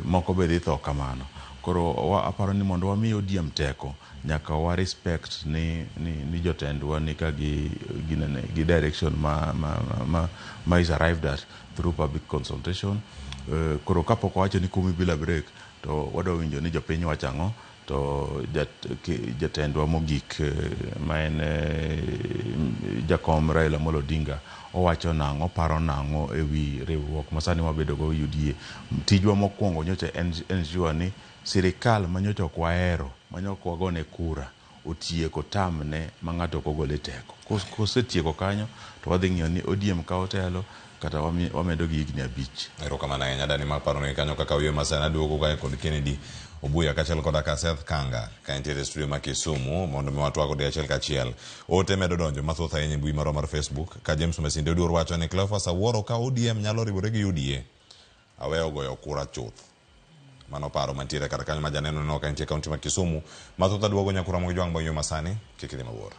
Moko be dhi tho kamano. Koro aparo ni mondo wami ODM teko nyaka wa respect ni jotendwa ni ka gi direction ma is arrived at through public consultation. Koro kapok wawacho ni kumi bila break to wadwa winjo ni jopiny wacho ang'o to jatendwa mogik ma en jakom Raila Amolo Odinga owacho nang'o, oparo nang'o ewi riwruok ma sani wabedo go UDA. Tijwa mokwongo nyocha ensure ni sirikal ma nyocha ok wahero, ma nyocha ok wagone kura otieko tamne ma ng'ato ok ogole teko. Kosetieko kanyo to wadhi ng'iyo ni ODM kawo telo kata wamedo gi higni 5. Erokamano ahinya Dani mar paro ni kanyo kaka wiye masana duogo kae kod Kennedy Obuya kaachiel koda ka Seth Kanga ka entiere e studio ma Kisumu mondo mi watwag kode achiel kachiel. Ote medo donjo mathoth ahinya e mbui marwa mar Facebook ka James Masinde Oduor wacho ni Cleophas Awuoro ka ODM nyalo riwore gi UDA aweyo goyo kura chuth. Mano paro mantiere kar kanyo ma janeno no ka entie kaunti ma Kisumu. Mathoth aduogo nyakura mogi jwang' bang' yo masani kik idhi mabor.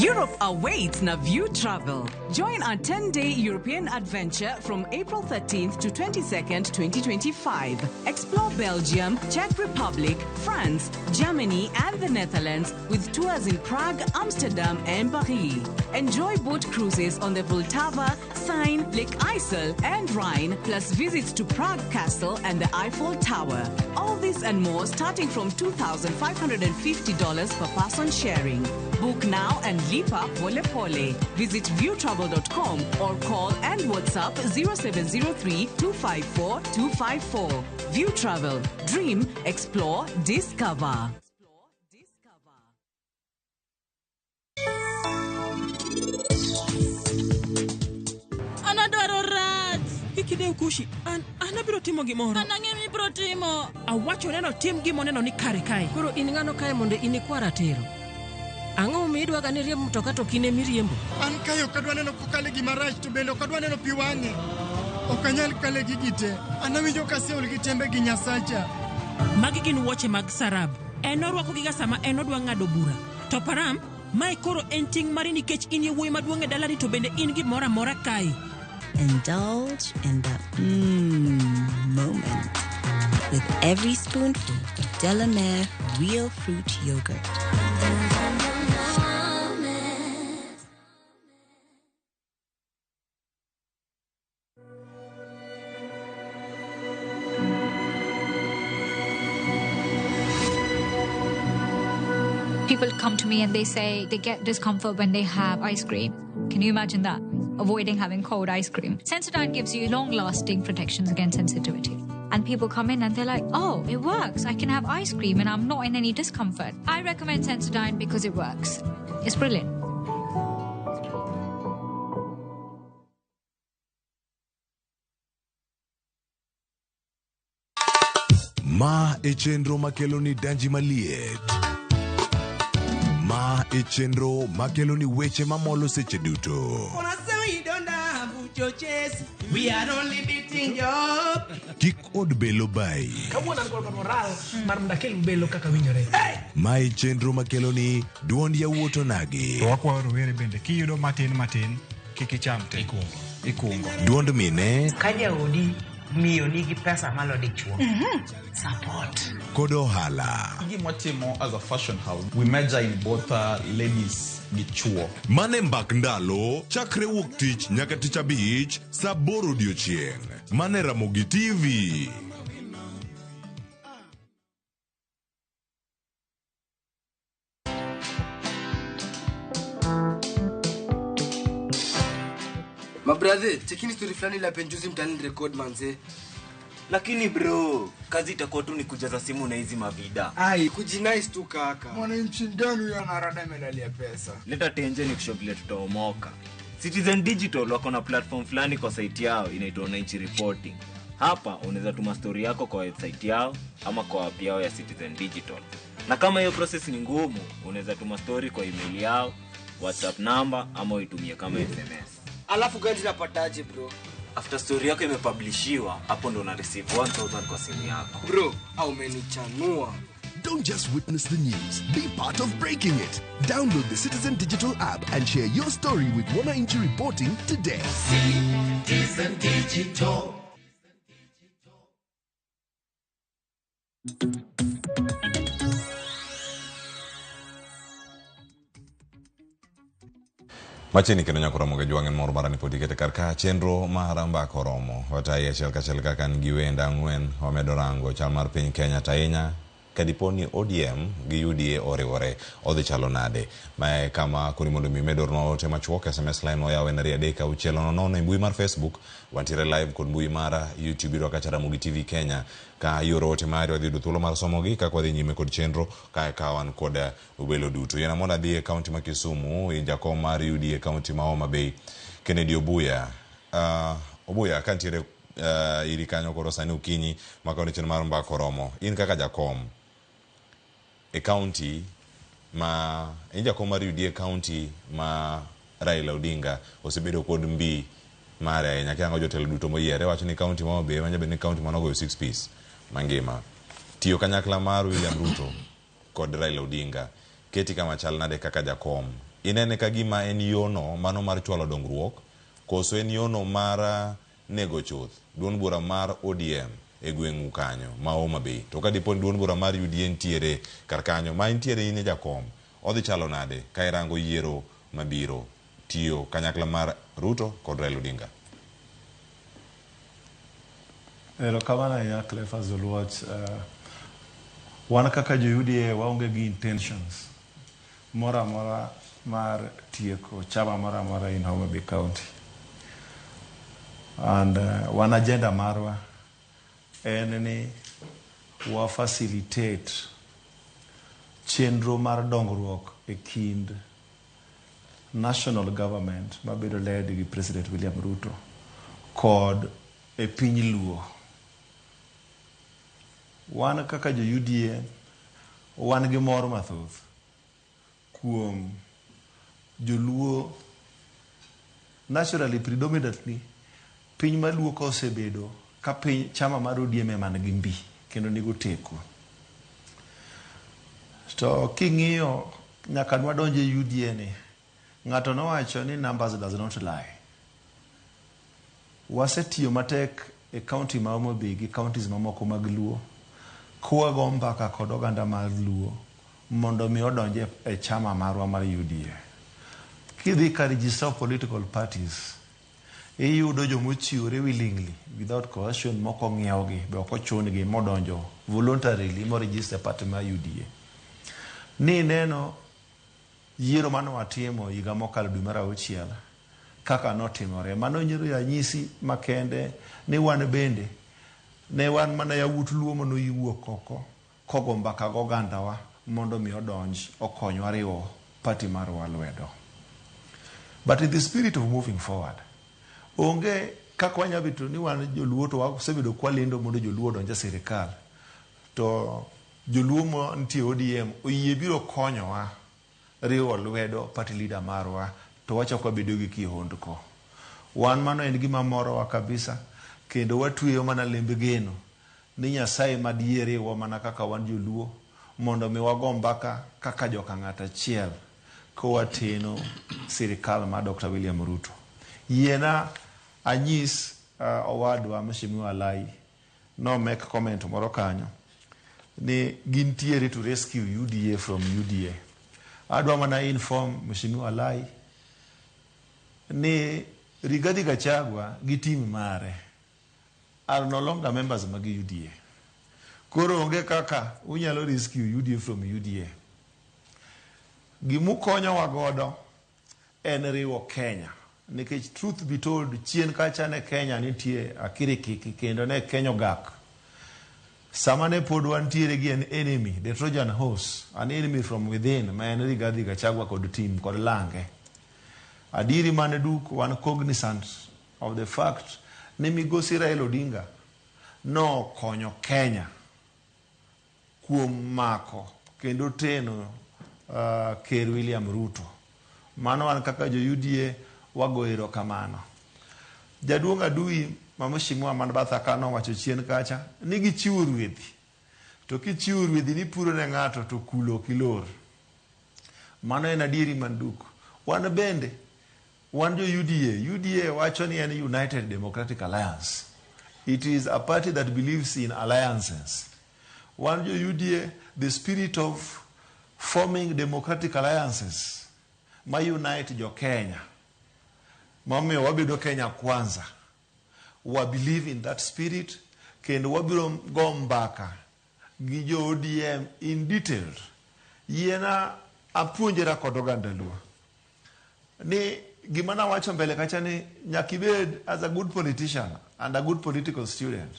Europe awaits Naview Travel. Join our 10-day European adventure from April 13th to 22nd, 2025. Explore Belgium, Czech Republic, France, Germany, and the Netherlands with tours in Prague, Amsterdam, and Paris. Enjoy boat cruises on the Vltava, Seine, Lake IJssel, and Rhine, plus visits to Prague Castle and the Eiffel Tower. All this and more starting from $2,550 per person sharing. Book now and lipa pole pole. Visit viewtravel.com or call and WhatsApp 0703 254 254. View Travel. Dream, explore, discover. An adwaro rach. Kik idew Kushi, an abiro timo gimoro. An ang'e mibiro timo. Awacho neno tim gima oneno ni kare kae. Koro in ng'ano kae mondo in ikwa ratiro? Ang'o momiyo idwaga ni riemb mtoka to ok in ema iriembo? An kae ok adwa neno kokale gima rach to bende ok adwa neno pi wang'e. Ok anyal kale gigi te. An awinjo ka aseol gi tembe gi Nyasacha. Magi gin wuoche mag Sarab. En orwakogiga sama en odwa ng'ado bura. To Param, mae koro en ting' mari nikech in e wuoyi maduong' e dalani to bende in gimoro amora kae. Indulge in the mmm moment with every spoonful of Delamere real fruit yogurt. People come to me and they say they get discomfort when they have ice cream. Can you imagine that? Avoiding having cold ice cream. Sensodyne gives you long lasting protections against sensitivity. And people come in and they're like, oh, it works. I can have ice cream and I'm not in any discomfort. I recommend Sensodyne because it works. It's brilliant. Ma e chenro makelo ni danji maliet. Ma e chenro makelo ni weche mamolo seche duto. We are only beating job. Kik od belo bayi. Kawuono an kod moral mar mondo akel belo kaka winjore. Ma e chenro makelo ni duond yawuot onagi. To wakwayo rowere bende kiyudo matin matin kik icham te. Ikungo. Duond mine Ka jaodi miyo nigi pesa malo dichuo. Support. Kod ohala. Gima watimo as a fashion house, we major in both ladies gi chuo. Mane mbak ndalo chakre wuok tich nyaka tich abich saa aboro odiochieng'. Mane Ramogi TV. Mabrathe, chekini story fulani la penjuzi mtaani record manze. Lakini bro, kazi itakuwa tu ni kujaza simu na hizi mavida. Ai, kujinice tu kaka. Mwananchi gani huyo anarada medali ya pesa? Leta tenje ni kushow vile tutaomoka. Citizen Digital wako na platform fulani kwa site yao inaitwa Wananchi Reporting. Hapa unaweza tuma story yako kwa website yao ama kwa app yao ya Citizen Digital. Na kama hiyo process ni ngumu, unaweza tuma story kwa email yao, WhatsApp number ama uitumie kama SMS. Alafu gani napataje bro? After story yako imepublishiwa, hapo ndo una receive 1000 kwa simu yako. Bro, au umenichanua. Don't just witness the news, be part of breaking it. Download the Citizen Digital app and share your story with Wananchi Reporting today. Citizen Digital. Machiegni kendo nyaka romo ga jwang'en moro mara ni pod ikete kar ka chenro mar mbaka oromo. Watayi achiel kachiel kaka an gi wenda ang'wen wamedo rango chal mar piny Kenya to ahinya kadipo ni ODM gi UDA oriwore odhi chalo nade. Mae kama koni mondo mi med ornwa ote machuok SMS line oyaw en 23600 e mbui mar Facebook wantiere live kod mbui mar YouTube iyudo kacha Ramogi TV Kenya ka ioro ote mari wadhi yudo thuolo mar somogi kaka wadhi nyime kod chenro kae ka wan kod welo duto. Yiena mondo adhi e kaunti ma Kisumu ir jakom mar UDA kaunti ma Homa Bay Kennedy Obuya. Obuya kantiere iri kanyo koro sani okinyi ma kawuono chenro mar mbaka oromo. In kaka jakom e kaunti ma in jakom mar UDA kaunti ma Raila Odinga osebedo kod mbi mare ahinya kirango jotelo duto moyiere wacho ni kaunti ma Homa Bay manyalo bedo ni kaunti manogoyo 6 piece mangima. Tiyo kanyakla mar William Ruto kod Raila Odinga keti kama chal nade kaka jakom. Inene ka gima en yono mano mar chwalo dongruok koso en yono mar nego chuth duond bura mar ODM e gweng'u kanyo ma Homa Bay. To ka dipo ni duond bura mar UDA nitiere kar kanyo ma intiere in e jakom odhi chalo nade ka irango yiero mabiro tiyo kanyakla mar Ruto kod Raila Odinga? Erokamano ahinya Cleophas Oluoch. Wan kaka jo UDA waonge gi intentions moro amora mar tieko chama moro amora in Homa Bay County. And wan agenda marwa en ni wa facilitate chenro mar dongruok e kind national government mabedo led gi President William Ruto kod e piny Luo. Wan kaka jo UDA wan gi mor mathoth kuom joluo naturally predominantly piny maluo ka osebedo ka piny chama mar ODM ema nigi mbi kendo nigo teko. To king'iyo nyaka nwadonje UDA ni ng'ato nowacho ni numbers does not lie. Wasetiyo matek e county ma Homa Bay gi counties mamoko mag Luo kwago mbaka kod oganda mar Luo mondo mi odonje e chama marwa mar UDA. Kidhi ka register of political parties iyudo jomochiwore willingly without coercion mok ong'iewgi be ok ochun-gi modonjo voluntarily mo register party mar UDA. Ni neno yiero mane watimo higa mokalo dwe mar auchiel kaka notimore. Mano nyiso ranyisi makende ni wan bende ne wan mana yawuot Luo manoyuok oko kogo mbaka gogandawa mondo mi odonj okonywa riwo party marwa lwedo. But in the spirit of moving forward, onge kaka wanyalo bedo ni wan joluo to wasebedo kwalendo mondo joluo odonj e sirikal to joluo mantie ODM oyie biro konyowa riwo lwedo party leader marwa to wachako wabedo gi kihondko. Wan mano en gima morowa kabisa kendo watweyo mana lemb geno ni Nyasaye madier riwwa mana kaka wan joluo mondo mi wago mbaka kaka joka ng'at achiel kowateno sirikal mar Dr. William Ruto. Yiena anyis owadwa Mheshimiwa Alai no make comment moro kanyo ni gintiere to rescue UDA from UDA. Adwa mana inform Mheshimiwa Alai ni Rigathi Gachagua gi team mare are no longer members mag UDA. Koro onge kaka unyalo rescue UDA from UDA. Gimukonyowa godo en riwo Kenya. Nikech truth be told, chien kacha ne Kenya nitie akirikiki kendo ne Kenya ogak. Sama ne pod wantiere gi an enemy, the Trojan horse, an enemy from within, ma en Rigathi Gachagua kod team kod lange. Adieri mane duk wan cognizant of the fact ni migosi Raila Odinga nokonyo Kenya kuom mako kendo teno Ker William Ruto. Mano wan kaka jo UDA wago erokamano. Jaduong' Adui ma mheshimiwa man batha ka nowacho chien kacha ni gichiwo rwedhi. To kichiwo rwedhi ni puro ne ng'ato to kulo ok ilor. Mano en adieri manduk. Wan bende wan jo UDA. UDA wacho ni en United Democratic Alliance. It is a party that believes in alliances. Wan jo UDA, the spirit of forming democratic alliances ma unite jo Kenya. Momiyo wabedo Kenya kwanza. Wa believe in that spirit kendo wabiro go mbaka gi jo ODM in detail. Yiena apuonjra kod oganda Luo ni gima nawacho mbele kacha ni nyaka ibed as a good politician and a good political student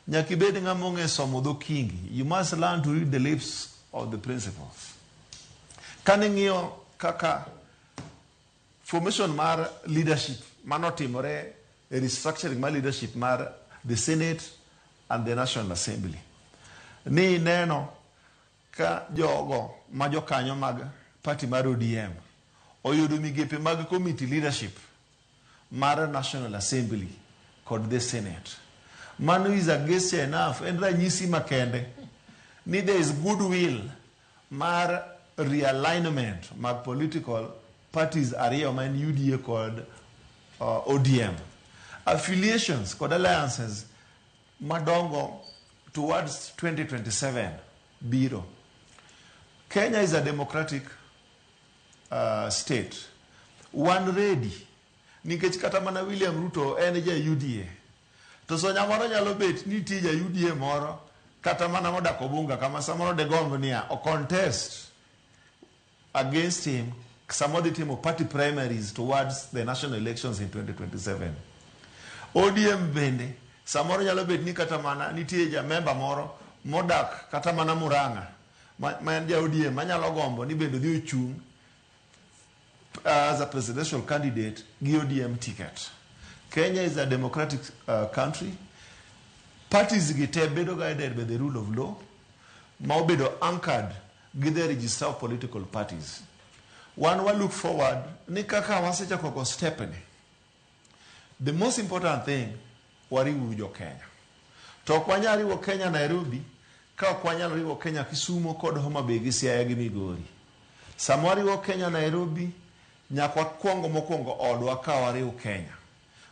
nyaka ibed ng'ama ong'e somo dho kingi. You must learn to read the lips of the principals. Kane ng'iyo kaka formation mar leadership manotimore e restructuring mar leadership mar the Senate and the National Assembly ni neno ka jogo ma jokanyo mag party mar ODM oyudo migepe mag committee leadership mar National Assembly kod the Senate. Mano is a gesture enough, en ranyisi makende ni there is goodwill mar realignment mag political parties ariyo ma en UDA kod ODM. Affiliations kod alliances madongo towards 2027 biro. Kenya is a democratic state. Wan ready nikech kata mana William Ruto en ja UDA. To sonya moro nyalo bet ni nitie ja UDA moro kata mana modak Obunga kama samoro degomb niya o contest against him sama odhi timo party primaries towards the national elections in 2027. ODM bende samoro nyalo bet ni kata mana nitie ja member moro modak kata mana Murang'a ma en ja ODM manyalo gombo ni bende odhi ochung' as a presidential candidate gi ODM ticket. Kenya is a democratic country. Parties gi te bedo guided by the rule of law ma obedo anchored gi the register of political parties. Wan wa look forward ni kaka wasechako go step ni. The most important thing, wariw jo Kenya. To ok wanyal riwo Kenya Nairobi ka ok wanyal riwo Kenya Kisumo kod Homa Bay gi Siaya gi Migori. Sama wariwo Kenya Nairobi, nyaka wakwongo mokwongo odwa ka wariw Kenya.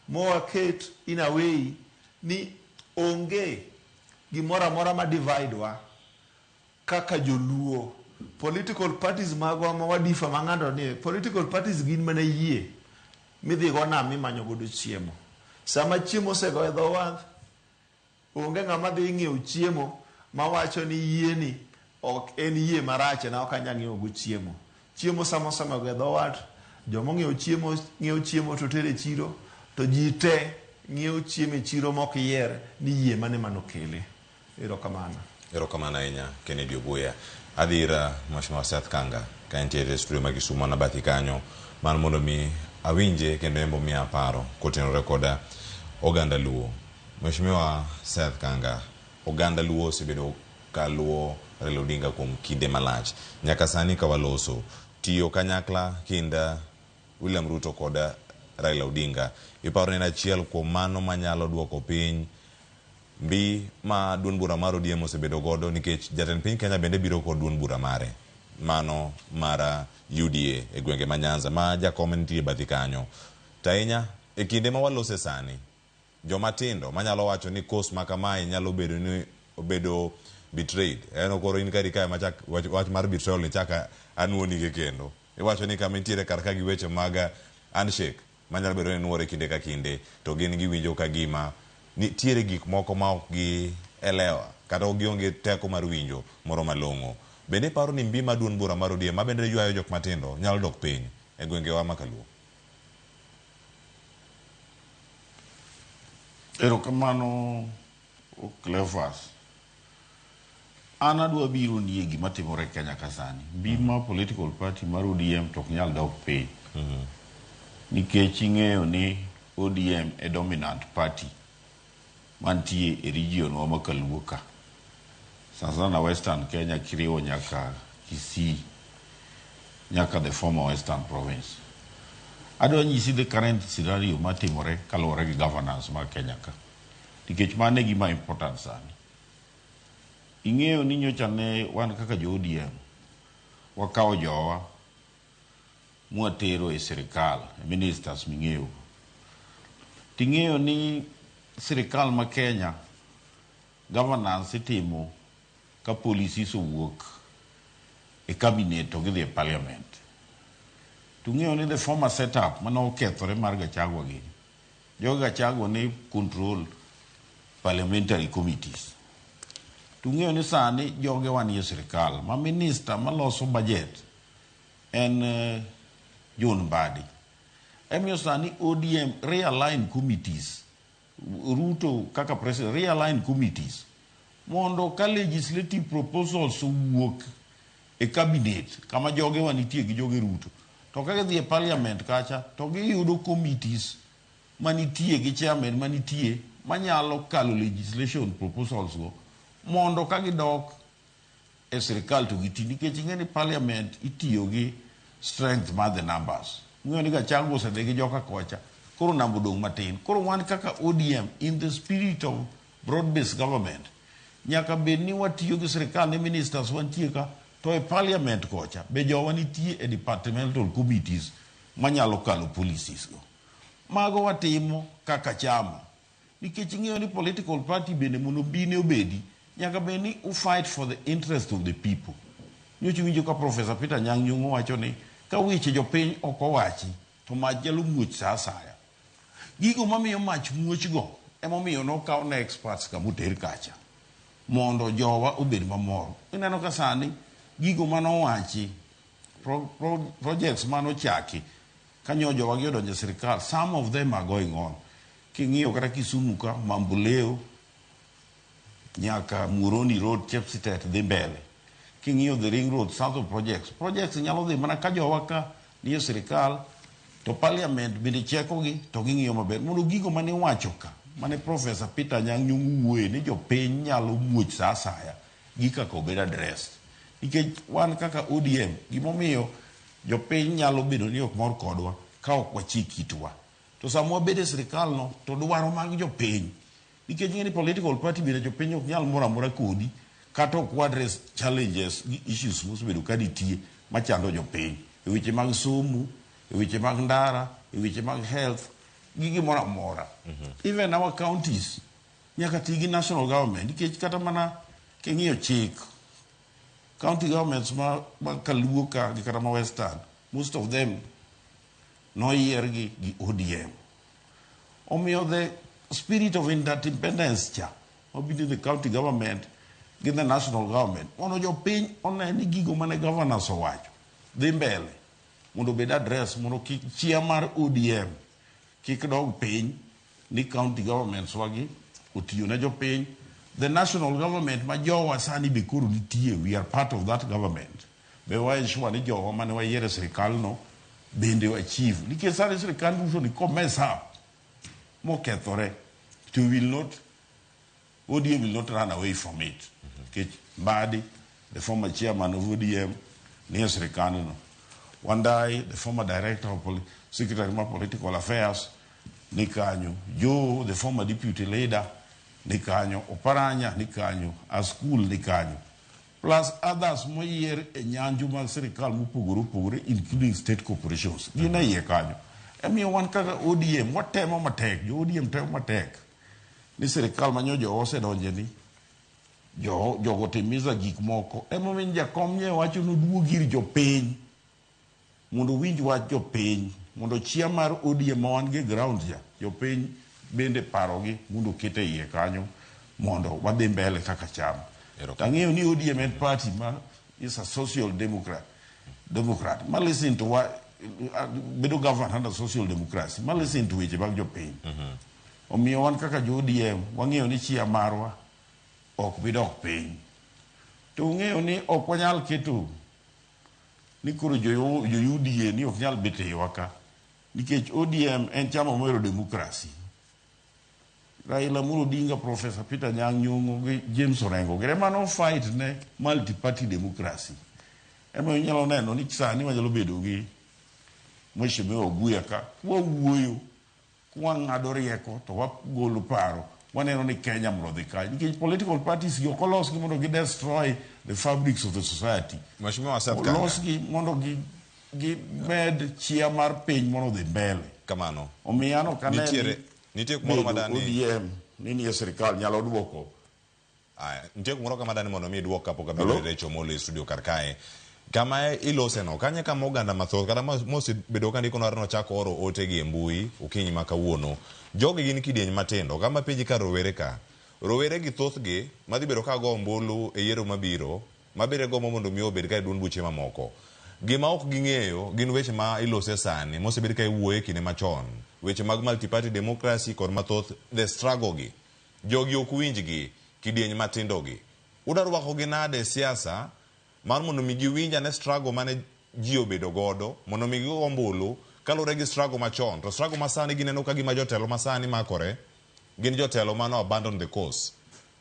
Mowaket in a way ni onge gimoro amora ma divide wa kaka joluo. Political parties magwa ma wadifa mang'ado ni political parties gin mana yie midhi go nam imanyo godo chiemo. Sama chiemo osego e dho wath, onge ng'ama dhi ng'iewo chiemo mawacho ni yieni ok en yie marach na ok anyal ng'iewo go chiemo. Chiemo sama osemego e dho wath, joma ong'iewo chiemo ng'iewo chiemo to tero e chiro, to ji te ng'iewo chiemo e chiro mok yier ni yie mane manokele. Erokamano. Erokamano ahinya Kennedy Obuya. Adhi ir Mheshimiwa Seth Kanga ka entiere e studio ma Kisumu mana bathi kanyo mar mondo mi awinje kendo en be omiya paro kotenore koda oganda Luo. Mheshimiwa Seth Kanga, oganda Luo osebedo ka luwo Raila Odinga kuom kinde malach. Nyaka sani ka waloso, tiyo kanyakla kind William Ruto kod Raila Odinga, iparo ni en achiel kuom mano manyalo duoko piny mbi ma duond bura mar ODM osebedo godo nikech jatend piny Kenya bende biro kod duond bura mare mano mar UDA e gwenge ma Nyanza ma jakom nitie bathi kanyo. To ahinya e kinde ma walose sani, joma tindo manyalo wacho ni course ma kamae nyalo bedo ni obedo betrayed. En koro in kari kae machak wach mar betrayal ni chak anuonige kendo. Iwacho ni kama intiere kar ka gi weche mag handshake manyalo bedo ni nuore kinde ka kinde to gin giwinjo ka gima nitiere gik moko ma ok gi elewa kata ok gionge teko mar winjo moro malong'o. Bende iparo ni mbi mar duond bura mar ODM ma bende ywayo jok matindo nyalo dok piny e gwengewa ma kaluo? Erokamano Cleophas. An adwa biro nie gima timore Kenya ka sani. Mbi ma political party mar ODM to ok nyal dok piny. Nikech ing'eyo ni ODM e dominant party mantie e region wa ma kaluo ka. Sana sana Western Kenya kiriwo nyaka Kisii, nyaka the former Western Province. Adwa nyisi the current scenario matimore kaluwore gi governance mar Kenya ka. Nikech mano e gima important sani. Ing'eyo ni nyocha ne wan kaka jo ODM, wakawo jowa mwatero e sirikal, ministers ming'eyo. Ting'eyo ni sirikal ma Kenya, governance itimo ka policies owuok e cabinet to gidhi e parliament. Tung'eyo ni the former setup mane okethore mar Gachagua gini, jogi Gachagua ne control parliamentary committees. Tung'eyo ni sani jogewa nie sirikal ma minister maloso budget en John Mbadi. Emiyo sani ODM realign committees, Ruto kaka president realign committees mondo ka legislative proposals owuok e cabinet kama jogewa nitie gi joge Ruto, to ka gidhi e parliament kacha to giyudo committees manitie gi chairman manitie manyalo kalo legislation proposals go mondo ka gidok e sirikal to giti, nikech ing'e ni parliament itiyo gi strength mar the numbers. Ing'eyo ni Gachagua osedhi gi joka kocha, koro namba odong' matin. Koro wan kaka ODM in the spirit of broad based government nyaka bed ni watiyo gi sirikal ni ministers wantie ka, to e parliament kocha be jowa nitie e departmental committees manyalo kalo policies go. Mago watimo kaka chama, nikech ing'eyo ni political party bende mondo mbine obedi nyaka bed ni u fight for the interest of the people. Nyocha iwinjo ka Professor Peter Anyang' Nyong'o wacho ni ka weche jopiny ok owachi to mach nyalo muoch sa asaya. Gigo mamiyo mach muoch go emomiyo nokaw ne experts ka moter kacha mondo jowa obed mamor. Ineno ka sani gigo manowachi, projects manochaki kanyo jowa gi odonjo e sirikal, some of them are going on. King'iyo kata Kisumu ka, Mamboleo nyaka Muhoroni Road, Chepsitet dhi mbele. King'iyo the ring road, south of projects, projects nyalo dhi mana ka jowa ka nie sirikal to parliament bende chekogi to ging'iyo maber mondo gigo mane iwacho ka mane Professor Peter Anyang' Nyong'o wuoye ni jopiny nyalo muoch sa asaya gi kaka obed addressed. Nikech wan kaka ODM gimomiyo Jopiny nyalo bedo ni ok mor kodwa ka ok wachik itwa. To sama wabedo e sirikal no to dwaro mag jopiny nikech ing'e ni political party bende jopiny ok nyal mor amora kodi kata ok wa address challenges gi issues mosebedo ka nitie machando jopiny e weche mag somo, e weche mag ndara, e weche mag health gi gimoro amora. Even our counties nyaka ti gi national government nikech kata mana king'iyo chik county governments ma, ma kaluo ka gi kata ma western most of them noyier gi gi ODM. Omiyo the spirit of interdependence cha mabiro the county government gi the national government mondo jopiny one ni gigo mane governors owacho dhi mbele mondo obed address mondo kik chia mar ODM kik dog piny ni county governments wagi otiyo ne jopiny the national government ma jowa sani be koro nitie we are part of that government be wa ensure ni jowa mane wayiero e sirikal no bende achieve nikech sani sirikal Ruto ni ko mess up mokethore to will not ODM will not run away from it nikech Mbadi the former chairman of ODM nie sirikandno Wandai the former director of secretary ma political affairs ni kanyo Joe the former deputy leader ni kanyo Oparanya ni kanyo Askul ni kanyo plus others moyier e nyanju mag sirikal mopogore opogore including state corporations gin e iye kanyo emiyo wan kaka ODM watemo matek jo ODM temo matek ni sirikal manyo jowa osedonje ni jo, jogo timiza gik moko emomiyo jakom nye wacho noduog ir jopiny mondo owinj wach jopiny mondo chia mar ODM ma wan gi e ground ja jopiny bende parogi mondo oket e iye kanyo mondo wadhi mbele kaka chama. Tang'eyo ni ODM en party ma is a social democrat democrat ma listen to wa, bedo governed under social democracy ma listen to weche mag jopiny. Omiyo wan kaka jo ODM wang'eyo ni chia marwa ok bi dok piny. To ung'eyo ni ok wanyal keto ni koro jo, jo UDA ni ok nyal bet e iwa ka nikech ODM en chama mohero democracy. Raila Amolo Odinga, Professor Peter Anyang' Nyong'o gi James Orengo gin ema no fight ne multi-party democracy. Ema inyalo neno ni sani wanyalo bedo gi Mheshimiwa Oguya ka wawuoyo kwang'ado rieko to wagolo paro waneno ni Kenya mondo odhi kanye nikech political parties gi ok olosgi mondo gi destroy the fabrics of the society. Mheshimiwa Seth Kanga. Olosgi mondo gi gimed chia mar piny mondo odhi mbele. Kamano. Omiyo an ok ane Nitiere nitie kumoro bedo madani ODM ni nie sirikal nyalo duoko Aya, nitie kumoro kama dani mondo mi iduok kapok abiro Hello? ir Rachel Omolo e studio kar kae. Kama ilose no, kanye kama oganda mathoth kata mosebedo ka ndiko nochako oro ote gi e mbui okinyi ma kawuono. Jogi gin kidieny matindo, kama penji ka rowere ka. Rowere gi thothgi madhi bedo ka go ombulu e yiero mabiro, mabiro gombo mondo mi obed ka e duond buche mamoko. Gima ok ging'eyo gin weche ma ilose sani, mosebed ka iwuoye kinde machon. Weche mag multi-party democracy kod mathoth, the struggle gi. Jogi ok winjgi, kidieny matindo gi. Uda rwakogi nade e siasa mar mondo mi giwinj ane struggle mane ji obedo godo mondo mi gigo ombulu kaluwore gi struggle machon. To struggle masani gineno ka gima jotelo masani makore gin jotelo mano abandon the cause.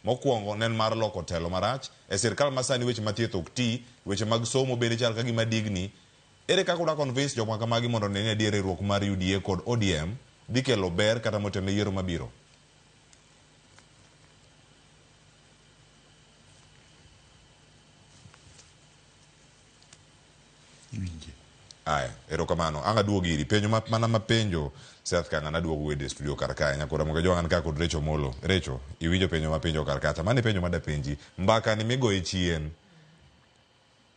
Mokwongo ne en mar loko telo marach. E sirkal masani weche ma thieth ok ti, weche mag somo bende chal ka gima digni. Ere kaka uda convince jok ma kamagi mondo one ni adier riwruok mar UDA kod ODM dhi kelo ber kata motelo ne yiero mabiro? Iwinje. Aya, erokamano. Ang' aduog iri. Penjo ma, mana mapenjo Seth Kanga naduogo wede e studio kar kae. Nyakora Moga Jwang' an ka kod Rachel Omolo. Rachel, iwinjo penjo mapenjo kar kacha. Mano e penjo madapenji. Mbaka ni migoyo chien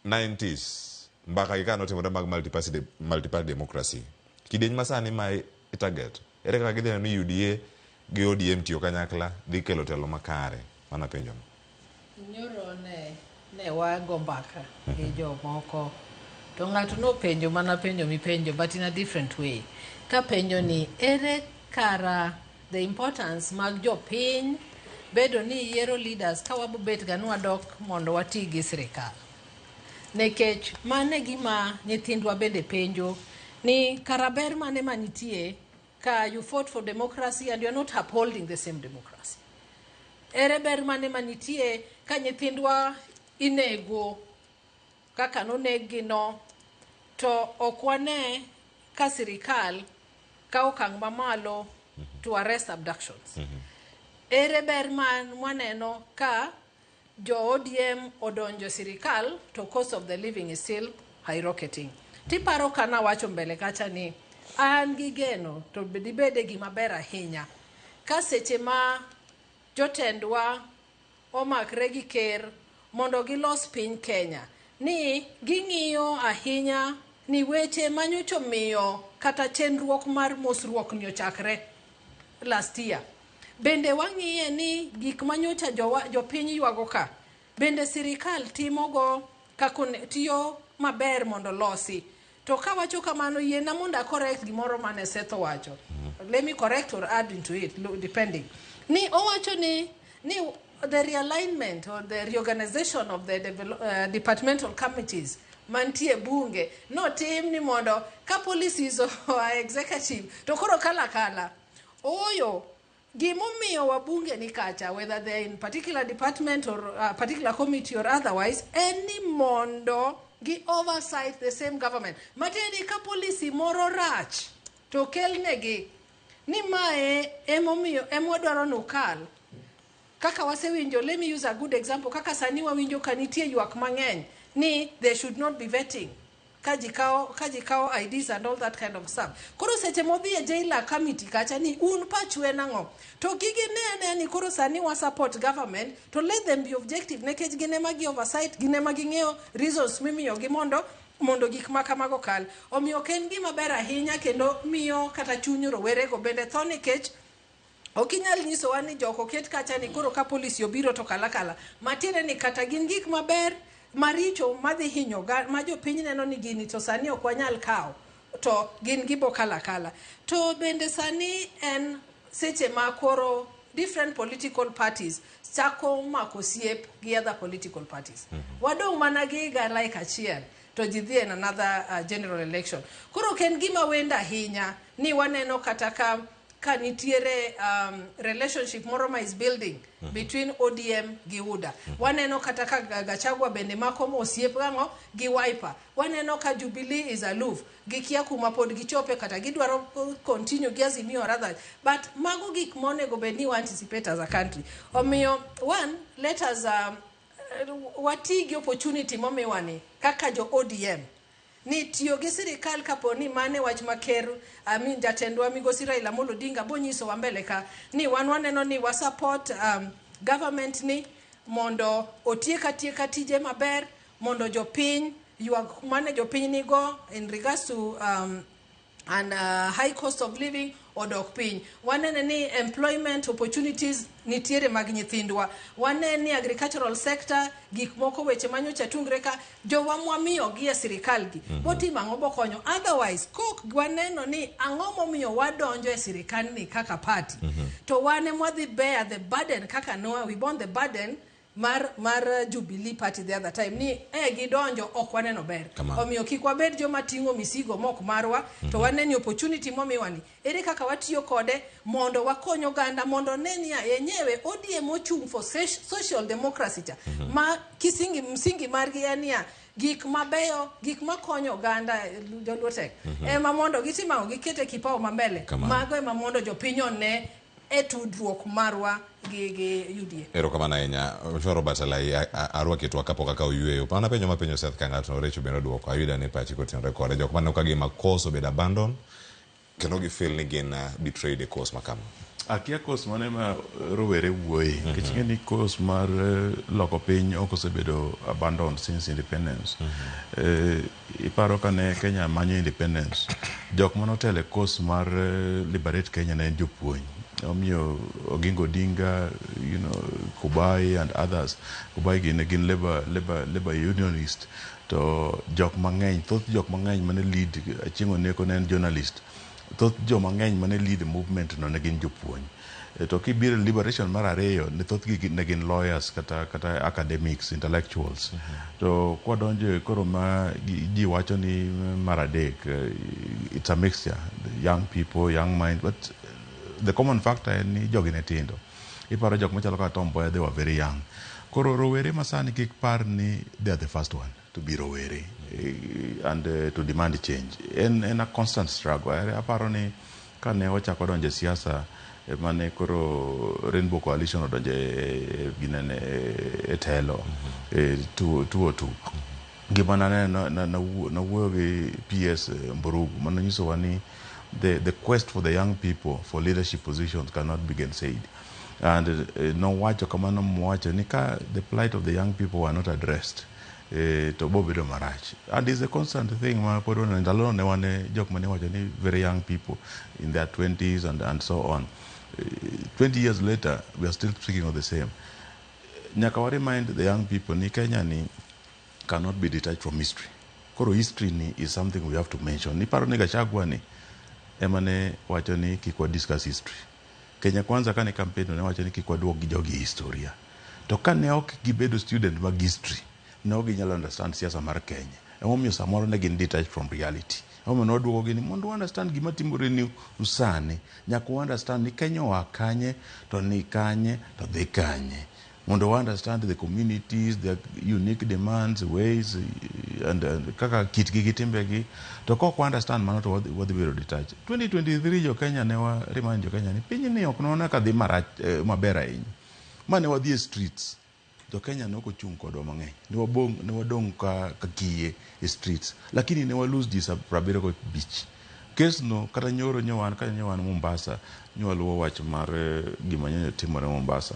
90s mbaka gi ka notimore mag multi-party, multi-party democracy. Kidieny masani ma i target. Ere kaka gidhi neno ni UDA gi ODM tiyo kanyakla dhi kelo telo makare? Mano penjo no. Nyoro ne, ne wago mbaka gi jomoko to ng'ato nopenjo mana penjo mipenjo but in a different way ka penjo ni ere kara the importance mag jopiny bedo ni yiero leaders ka wabobet ga ni wadok mondo wati gi sirikal nikech mano e gima nyithindwa bende penjo ni kara ber mane manitie ka you fought for democracy and you are not upholding the same democracy ere ber mane manitie ka nyithindwa inego kaka noneg-gi no To ok wane ka sirikal kawo okang' mamalo to arrest abductions. Ere ber man mwaneno ka jo ODM odonjo sirikal to cost of the living is still high rocketing. Tiparo ka nawacho mbele kacha ni an gi geno to dibede gima ber ahinya ka seche ma jotendwa omakre gi ker mondo gilos piny Kenya ni ging'iyo ahinya ni weche manyocha omiyo kata chenruok mar mosruok ni ochakre last year. Bende wang'iye ni gik manyocha jopiny ywago ka bende sirikal timogo kaka tiyo maber mondo losi. To kawacho kamano yiena mondo a correct gimoro mane Seth owacho. Let me correct or add into it depending. Ni owacho ni the realignment or the reorganization of the departmental committees mantie bunge notim ni mondo ka policies oa executive to koro kala kala. Oyo gimomiyo wabunge ni kacha, whether they're in particular department or particular committee or otherwise, en ni mondo gi oversight the same government. Matiende ka policy moro rach to kelnegi ni mae emomiyo emwadwaro nukal. Kaka wasewinjo, let me use a good example, kaka sani wawinjo ka nitie ywak mang'eny ni there should not be vetting ka ji kawo IDs and all that kind of stuff. Koro seche modhi e JLAC committee kacha ni un pachu en ang'o? To gigi ne ane ni koro sani wa support government to let them be objective nikech gin ema gi oversight, gin ema ging'eyo reasons mimiyogi mondo gik ma kamago kal. Omiyo ok en gima ber ahinya kendo miyo kata chuny rowerego bende tho nikech ok inyal nyisowa ni jok oket kacha ni koro ka policy obiro to kala kala. Matiende ni kata gin gik maber maricho madhi hinyo ma jopiny neno ni gini to sani ok wanyal kawo to gin gibo kala kala. To bende sani en seche ma koro different political parties chako mako osiep gi other political parties. Wadong' mana gi higa like achiel to ji dhi in another general election. Koro ok en gima wendo ahinya ni waneno kata ka nitiere relationship moro ma is building between ODM gi UDA. Waneno kata ka Gachagua bende mako osiep gang'o gi Wiper. Waneno ka Jubilee is aloof. Gikia kuma pod gichope kata gidwaro continue gi Azimio or others. But mago gik monego bed ni wa anticipate as a country. Omiyo, one, let us wati gi opportunity momiwani kaka jo ODM. Ni tiyo gi sirikal kapo ni mane wach ma ker, I mean, jatendwa migosi Raila Amolo Odinga bonyisowa mbele ka ni wan waneno ni wa support government ni mondo otiek atieka tije maber mondo jopiny ywak mane jopiny nigo in regards to and high cost of living odok piny. Wanene ni employment opportunities nitiere mag nyithindwa. Wanene ni agricultural sector gik moko weche manyocha tungre ka jowa mwamiyo gi e sirikal gi. Botimo ang'o bokonyo. Otherwise kok waneno ni ang'o momiyo wadonjo e sirikal ni kaka party. To wan ema wadhi bear the burden kaka no we borne the burden mar Jubilee Party the other time ni gidonjo ok waneno ber. Omiyo kik wabed joma ting'o misigo mok marwa to waneni opportunity momiwa ni ere kaka watiyo kode mondo wakony oganda mondo ne ni yenyewe ODM ochung' for social democracy cha ma kisingi msingi margi en ya gik mabeyo gik makonyo oganda joluo tek ema mondo gitim ang'o gikete kipao mambele mago ema mondo jopiny one e tudruok marwa gi UDA. Erokamano ahinya. Robert Alai arwaki twak kapok akawo yweyo. Mana penjo mapenjo Seth ka ng'ato Recho bende oduoko. Ayudo ni pachi kotenore kode. Jok maneno ka gima cause obedo abandon kendo gi feel ni gin betrayed e cause ma kama. Akia cause mane ma rowere wuoye. Nikech ing'e ni cause mar loko piny ok osebedo abandoned since independence. Iparo kane Kenya manyo independence, jok manotelo e cause mar liberate Kenya ne en jopuonj. Omiyo Oginga Odinga, you know, Kubai and others. Kubai gin labor unionist. To jok mang'eny, thoth jok mang'eny mane lead, Achieng' Oneko ne en journalist. Thoth joma ng'eny mane lead movement no ne gin jopuonj. To kibiro liberation mar ariyo, ne thothgi ne gin lawyers kata academics, intellectuals. To kwadonjo koro ma ji wacho ni mar adek, it's a mixture, young people, young mind, but the common factor en ni jogi ne tindo. Iparo jok machalo kaka Tom Mboya, they were very young. Koro rowere masani kik par ni they are the first one. to be rowere and to demand change. En a constant struggle. Aparo ni kane wachako donjo e siasa mane koro Rainbow Coalition odonjo e ginene e telo 202. Gima naneno nawuoyo gi PS Mburugu manonyisowa ni the quest for the young people for leadership positions cannot be gainsaid. And nowacho kamano mowacho ni ka the plight of the young people were not addressed, to bo bedo marach. And it's a constant thing ma pod waneno. Ndalono ne wan jok mane wacho ni very young people in their 20s and so on. 20 years later, we are still speaking of the same. Nyaka wa remind the young people ni Kenya ni cannot be detached from history. Koro history ni is something we have to mention. Ni paro ni Gachagua ni ema ne wacho ni kik wa discuss history. Kenya Kwanza kane campaign ne wacho ni kik waduok gi jogi historia. To kane ok gibedo student mag history, ne ok ginyalo understand siasa mar Kenya. Emomiyo samoro ne gin detached from reality. Emomiyo ne waduoko gi ni mondo wa understand gima timore ni sani, nyaka wa understand ni Kenya oa kanye, to ni kanye, to dhi kanye. Mondo wa understand the communities, their unique demands, ways, and kaka kitgi gi timbegi. To kok wa understand mano to wadhi bedo detached. 2023 jo Kenya ne wa remind jo Kenya ni piny ni ok nona ka dhi marach maber ahinya. Mane wadhi e streets, jo Kenya ne ok ochung' kodwa mang'eny. Ne wabong', ne wadong' ka kiye e streets. Lakini ne wa lose ji 75. Case no kata nyoro nyowan ka nyowan Mombasa, nyowaluwo wach mar gima nyocha timore Mombasa.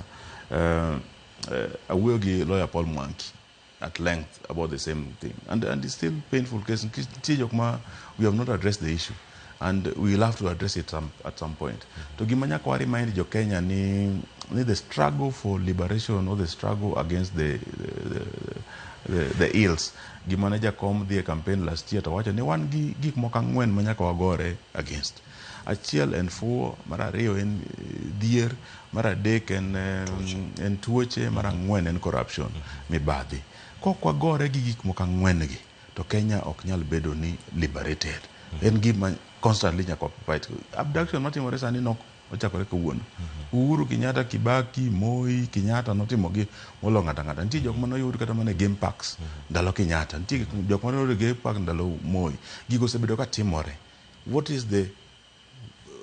Awuoyo gi lawyer Paul Mwangi at length about the same thing. And it's still painful case. Nitie jok ma we have not addressed the issue. And we will have to address it at some point. To gima nyaka wa remind jo Kenya ni the struggle for liberation or the struggle against the ills. Gima ne Jakom dhi e campaign last year to wacho ni wan gi gik moko ang'wen ma nyaka wagore against. Achiel en fuwo, mar ariyo en dhier, mar adek en tuoche, mar ang'wen en corruption, mibadhi. Kok wagore gi gik moko ang'wen gi, to Kenya ok nyal bedo ni liberated. En gima constantly nyaka fight. Abduction matimore sani nok ochakore kawuono. Uhuru Kenyatta, Kibaki, Moi, Kenyatta notimo gi molo ng'ato ang'ata. Nitie jok mane oyud kata mana e game parks ndalo Kenyatta. Nitie jok mane oyud e game park ndalo Moi. Gigo osebedo ka timore. What is the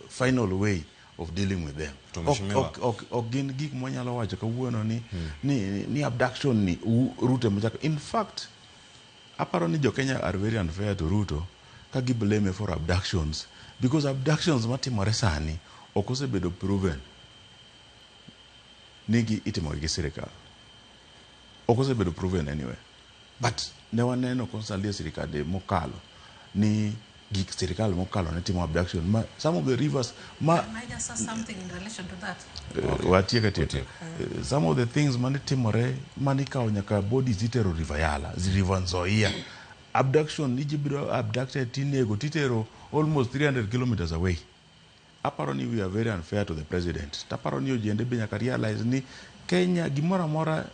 final way of dealing with them? Ok gin gik mwanyalo wacho kawuono ni ni abduction ni Ruto mochako. In fact, aparo ni jo Kenya are very unfair to Ruto ka gi blame for abductions, because abductions matimore sani ok osebedo proven ni gi itimo gi sirikal. Ok osebedo proven anyway. But ne waneno constantly e sirikande mokalo ni gik sirikal mokalo ne timo abduction ma some of the rivers ma Can I just ask something in relation to that? Watieko tieko. Some of the things mane timore mane ikawo nyaka bodies itero River Yala, River Nzoia. Abduction ni ji biro abducted tinego titero almost 300 kilometers away. Aparo ni we are very unfair to the president. Taparo ni ojende be nyaka realize ni Kenya gimoro amora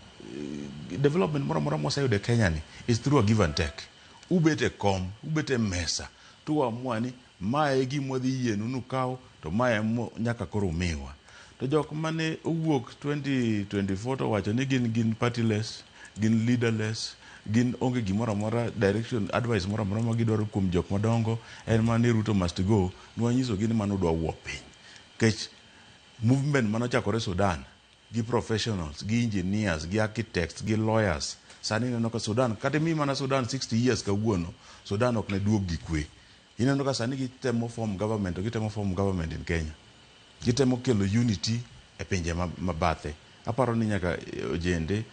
development moro amora mwaseyudo e Kenya ni is through a give and take. Ubet e kom, ubet e mesa, to waamua ni mae e gima wadhi yienu nukaw to mae nyaka koro umiwa. To jok mane owuok 2024 to wacho ni gin partyless, gin leaderless, gin onge gimoro amora direction advice moro amora ma gidwaro kuom jok madongo en mana ni Ruto must go. Nwanyisogi ni mano dwa wuok piny. Nikech movement manochakore Sudan gi professionals, gi engineers, gi architects, gi lawyers. Sani ineno ka Sudan, kata imiyi mana Sudan 60 years kawuono, Sudan ok ne duog gi kwe. Ineno ka sani gitemo form government, to gitemo form government in Kenya. Gitemo kelo unity e pinje mabathe. Aparo ni nyaka ojende,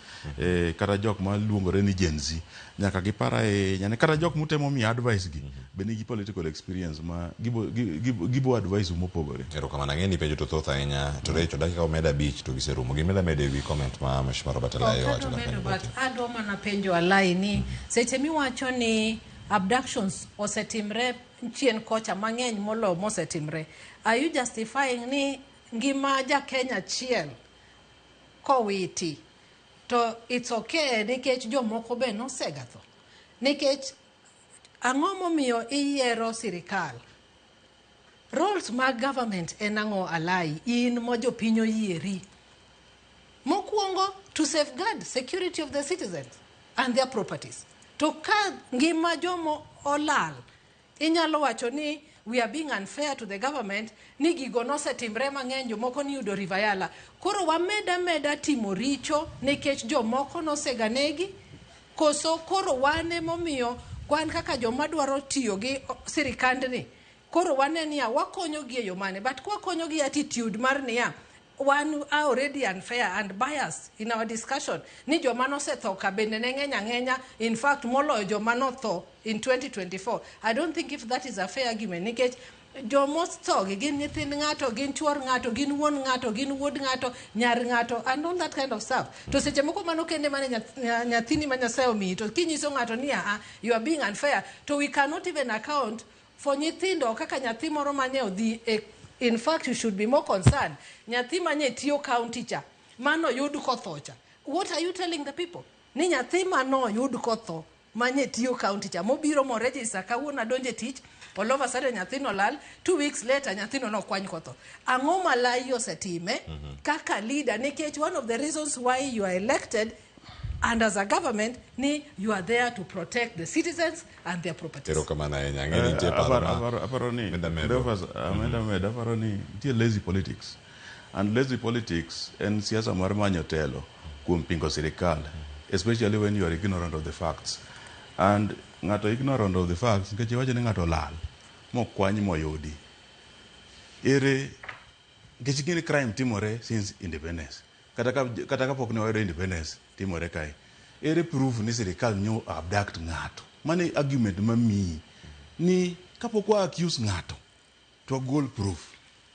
kata jok maluongore ni Gen Z, nyaka gipar ahinya ni kata jok mutemo miyo advice gi, be nigi political experience ma gibo advice u mopogore. Erokamano, ang'e ni penjo to thoth ahinya, to Rachel, dakika omedo 5 to giserumo. Gima idwa medo ewi comment ma Mheshimiwa Robert Alai owacho Ok adwa ka medo, penjo but adwa mana penjo Alai ni seche miwacho ni abductions osetimre chien kocha mang'eny moloyo mosetimre, are you justifying ni ngima ja Kenya achiel kowiti to it's okay nikech jomoko be nosega tho? Nikech ang'o momiyo iyiero sirikal? Roles mag government en ang'o Alai, in ma jopiny oyieri? Mokwongo, to safeguard security of the citizens and their properties. To ka ngima jomo olal, inyalo wacho ni we are being unfair to the government ni gigo nosetimre mang'eny jomoko niyudo River Yala. Koro wameda meda timo richo nikech jomoko noseganegi koso koro wan emomiyo wan kaka joma dwaro tiyo gi sirikandni koro wane niya wakonyogi e yo mane but kwakonyogi attitude mar niya wan are already unfair and biased in our discussion ni joma nosetho ka bende ne ng'eny ang'enya in fact moloyo joma notho in 2024 I don't think if that is a fair argument nikech jomotho gi gin nyithind ng'ato gin chuor ng'ato gin wuon ng'ato gin wuod ng'ato nyar ng'ato and all that kind of stuff to seche moko mano kende mane nyathini ma Nyasaye omiyi to kinyiso ng'ato ni ah you are being unfair to we cannot even account for nyithindo kaka nyathi moro mane odhi e in fact you should be more concerned nyathi manye tiyo county cha mano yud kotho cha what are you telling the people ni nyathi mano yud kotho manye tiyo county cha mobiro mo register kawuono adonje tich all of a sudden nyathino lal 2 weeks later nyathino nokwany kotho ang'o ma lai osetime kaka leader nikech one of the reasons why you are elected and as a government ni you are there to protect the citizens and their properties. Erokamano ahinya. Ang'e ni nitie paro ma Aparo ni Meda medo. Cleophas, ameda medo aparo ni nitie lazy politics and lazy politics en siasa mar manyo telo kuom pingo sirikal especially when you are ignorant of the facts and ng'ato ignorant of the facts nikech iwacho ni ng'ato olal mokwany moyudi ere nikech ing'e ni crime timore since independence kata ka pok ne wayudo independence timore kae ere proof ni sirikal nyo abduct ng'ato mano e argument mamiyi ni kapok wa accuse ng'ato to wagol proof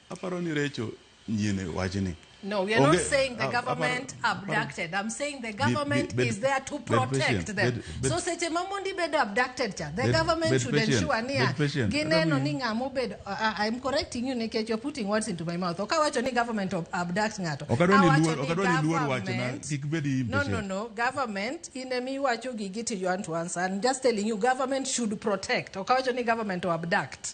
aparo ni Recho nyien e wachni No, we are not Onge- saying the government abducted. I'm saying the government is there to bed protect patient, them. So seche ma mondi bedo abducted cha, the government bed should patient, ensure niya, bed patient. gineno Adami- ni ng'ama obedo, I'm correcting you nikech you're putting words into my mouth. Ok awacho ni government abduct ng'ato. Ok adwa ni Awacho luor ni ok adwa ni luor wachona government- kik bed No, impatient no, no. Government, in emiwacho gigi till you want to answer. I'm just telling you, government should protect. Ok awacho ni government to abduct.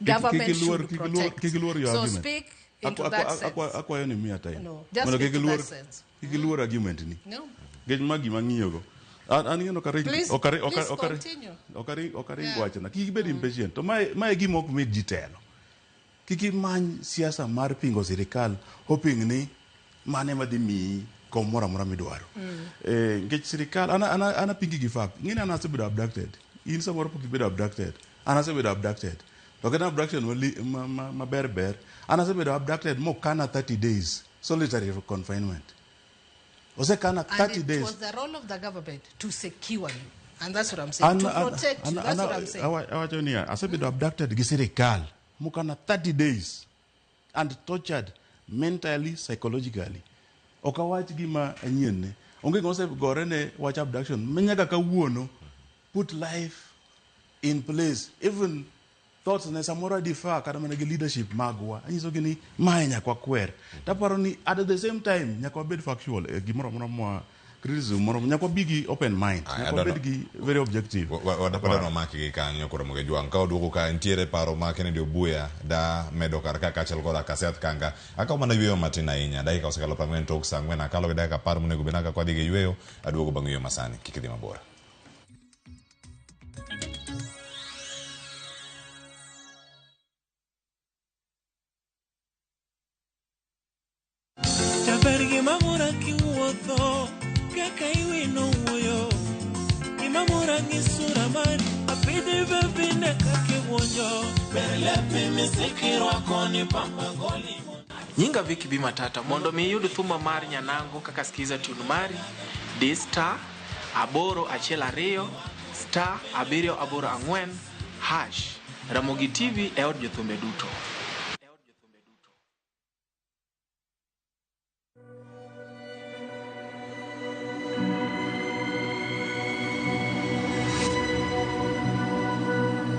Government kik iluor- should kik iluor- protect. kik iluor your So argument. speak into that sense. Akwayo ni miya time No, just Mondo speak kik to that iluor sense. kik iluor argument ni No. nikech ma gima ang'iyogo an ing'e ni ok aring Please, ok aring- please ok aring- continue. ok aring Yeah. wachona kik ibed impatient to mae gima ok med ji telo kik imany siasa mar pingo sirikal hoping ni mane madhi miyi kom moro amora midwaro nikech sirikal an apingi gi fact ing'e ni an asebedo abducted in samoro pok ibedo abducted an asebedo abducted to ok en abduction maber ber an asebedo abducted mokana 30 days solitary confinement osekana And 30 it days was the role of the government to secure you. And that's what I'm saying. To protect you. That's what I'm saying. Awacho niya asebedo abducted gi sirikal mokana 30 days and tortured mentally psychologically ok awach gima anyien ne onge ng'ama osegore ne wach abduction ma nyaka kawuono put life in place even thoughts ne samoro differ kata mana gi leadership magwa anyisogi ni mae nyaka wakwer taparo ni at the same time nyaka wabed factual e gimoro amora mwa criticism moro nyaka wabi gi open mind nyaka wabed gi very objective Wadwaro maki gi kanyo koro mondo jwang' ka oduogo ka nitiere paro ma Kennedy Obuya da medo kar ka kaachiel koda Kaseth Kanga akawo mana yweyo matin ahinya dakika osekalo 40 tok saa 4 akalo gi dakika 10 monego bed kaka wadhi gi yweyo aduogo bang' yweyo masani kik idhi mabor. Jaber gima mora kiwuotho kaka iwino wuoyo gima mora gi sura mari apidhi bebine kaka iwuonjo ber lepi misikirwako ni pamba goli. Nyinga Vicky B Matata mondo mi iyud thuma mar Nyanango kaka skiza tune mari di star 8 1 2 star 7 8 4 hash. Ramogi TV e od jothumbe duto.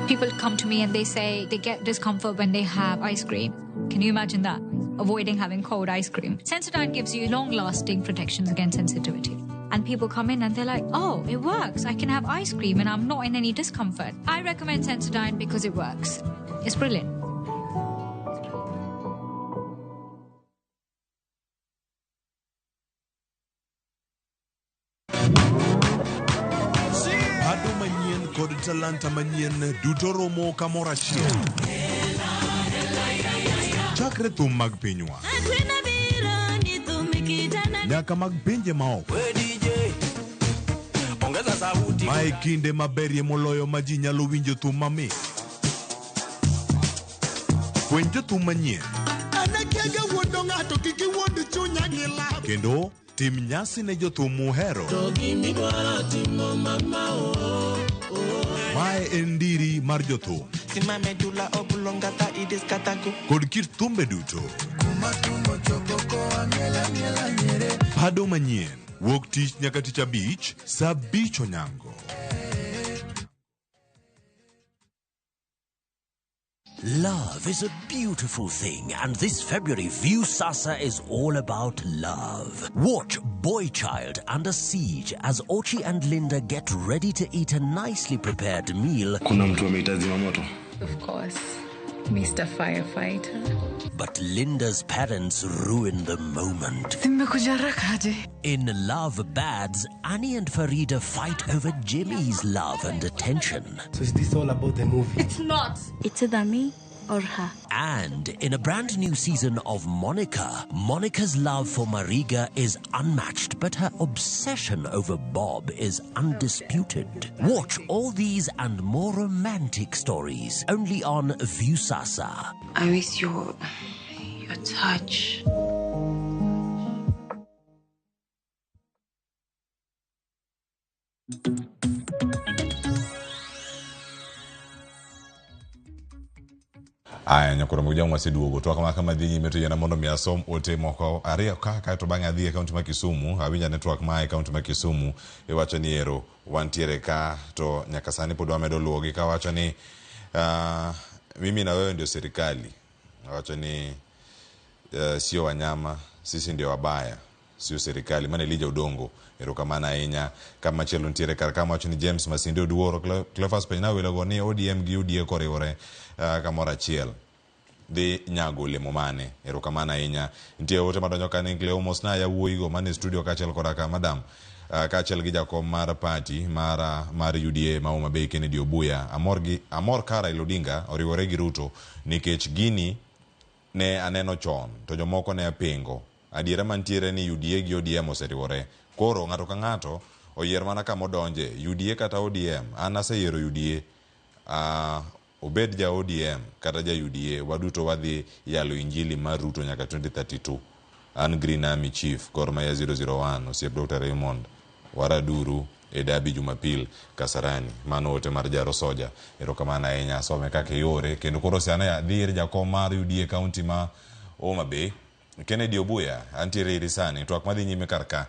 People come to me and they say they get discomfort when they have ice cream. Can you imagine that? Avoiding having cold ice cream. Sensodyne gives you long-lasting protections against sensitivity. And people come in and they're like, oh, it works. I can have ice cream and I'm not in any discomfort. I recommend Sensodyne because it works. It's brilliant. Bado kod talanta manyien duto romo kamoro achiel. Chakre thum mag pinywa nyaka mag pinje maoko. Mae kinde maberie moloyo ma ji nyalo winjo thum mamit. Fweny jothum manyien Anakiaga wuondo ng'ato kik iwuond chunya gi lab. kendo tim nyasi ne jothum muhero. Mae en ndiri mar jothum kod kit thumbe duto. Pado manyien wuok tich nyaka tich abich saa abich onyango. Love is a beautiful thing, and this February, Viusasa is all about love. Watch Boy Child Under Siege as Ochi and Linda get ready to eat a nicely prepared meal. Kuna mtu ameita zimamoto. Of course, Mr. Firefighter. But Linda's parents ruin the moment. Zimekuja haraka aje? In Love Bads, Annie and Farida fight over Jimmy's love and attention. So is this all about the movie? It's not. It's either me or her. And in a brand new season of Monica, Monica's love for Mariga is unmatched, but her obsession over Bob is undisputed. Watch all these and more romantic stories only on Viusasa. I miss your touch. Aya, nyakoro mujang waseduogo twak ma kama dhi nyime to yiena mondo mi asom ote moko ariyo ka kaeto bang'e adhi e kaunti ma Kisumu. Awinjo ane twak ma e kaunti ma Kisumu iwacho ni ero wantiere ka to nyaka sani pod wamedo luwogi kawacho ni mimi na wewe ndio serikali. Wacho ni sio wanyama, sisi ndio wabaya, sio serikali. Mane Elijah Odongo, erokamano ahinya. Kama chielo nitiere kar kama wacho ni James Masinde Oduoro, Cleophas Penyna ni ODM gi UDA koriwore kamoro achiel dhi nyago olemo mane. Erokamano ahinya. Nitie ote madonjo ka ni Cleo mosna yawuoyigo mane studio kaachiel koda ka madam kaachiel gi jakom mar party mar UDA ma Homa Bay Kennedy Obuya. Amor ka Raila Odinga oriwore gi Ruto nikech gini ne aneno chon to jomoko ne pingo. Adiera mantiere ni UDA gi ODM oseriwore. Koro ng'ato ka ng'ato oyier mana kama odonje, UDA kata ODM. An aseyiero UDA. Obed ja ODM kata ja UDA, waduto wadhi yalo injili mar Ruto nyaka 2032. An Green Army Chief, Gor Mahia 001, osiep Dr. Raymond Waraduru e Dabi Jumapil Kasarani. Mano ote mar Jaro Soja. Erokamano ahinya, asome kaka iore. Kendo koro sani adhi ir jakom mar UDA kaunti ma Homa Bay, Kennedy Obuya, antiere iri sani. Twak madhi nyime kar ka.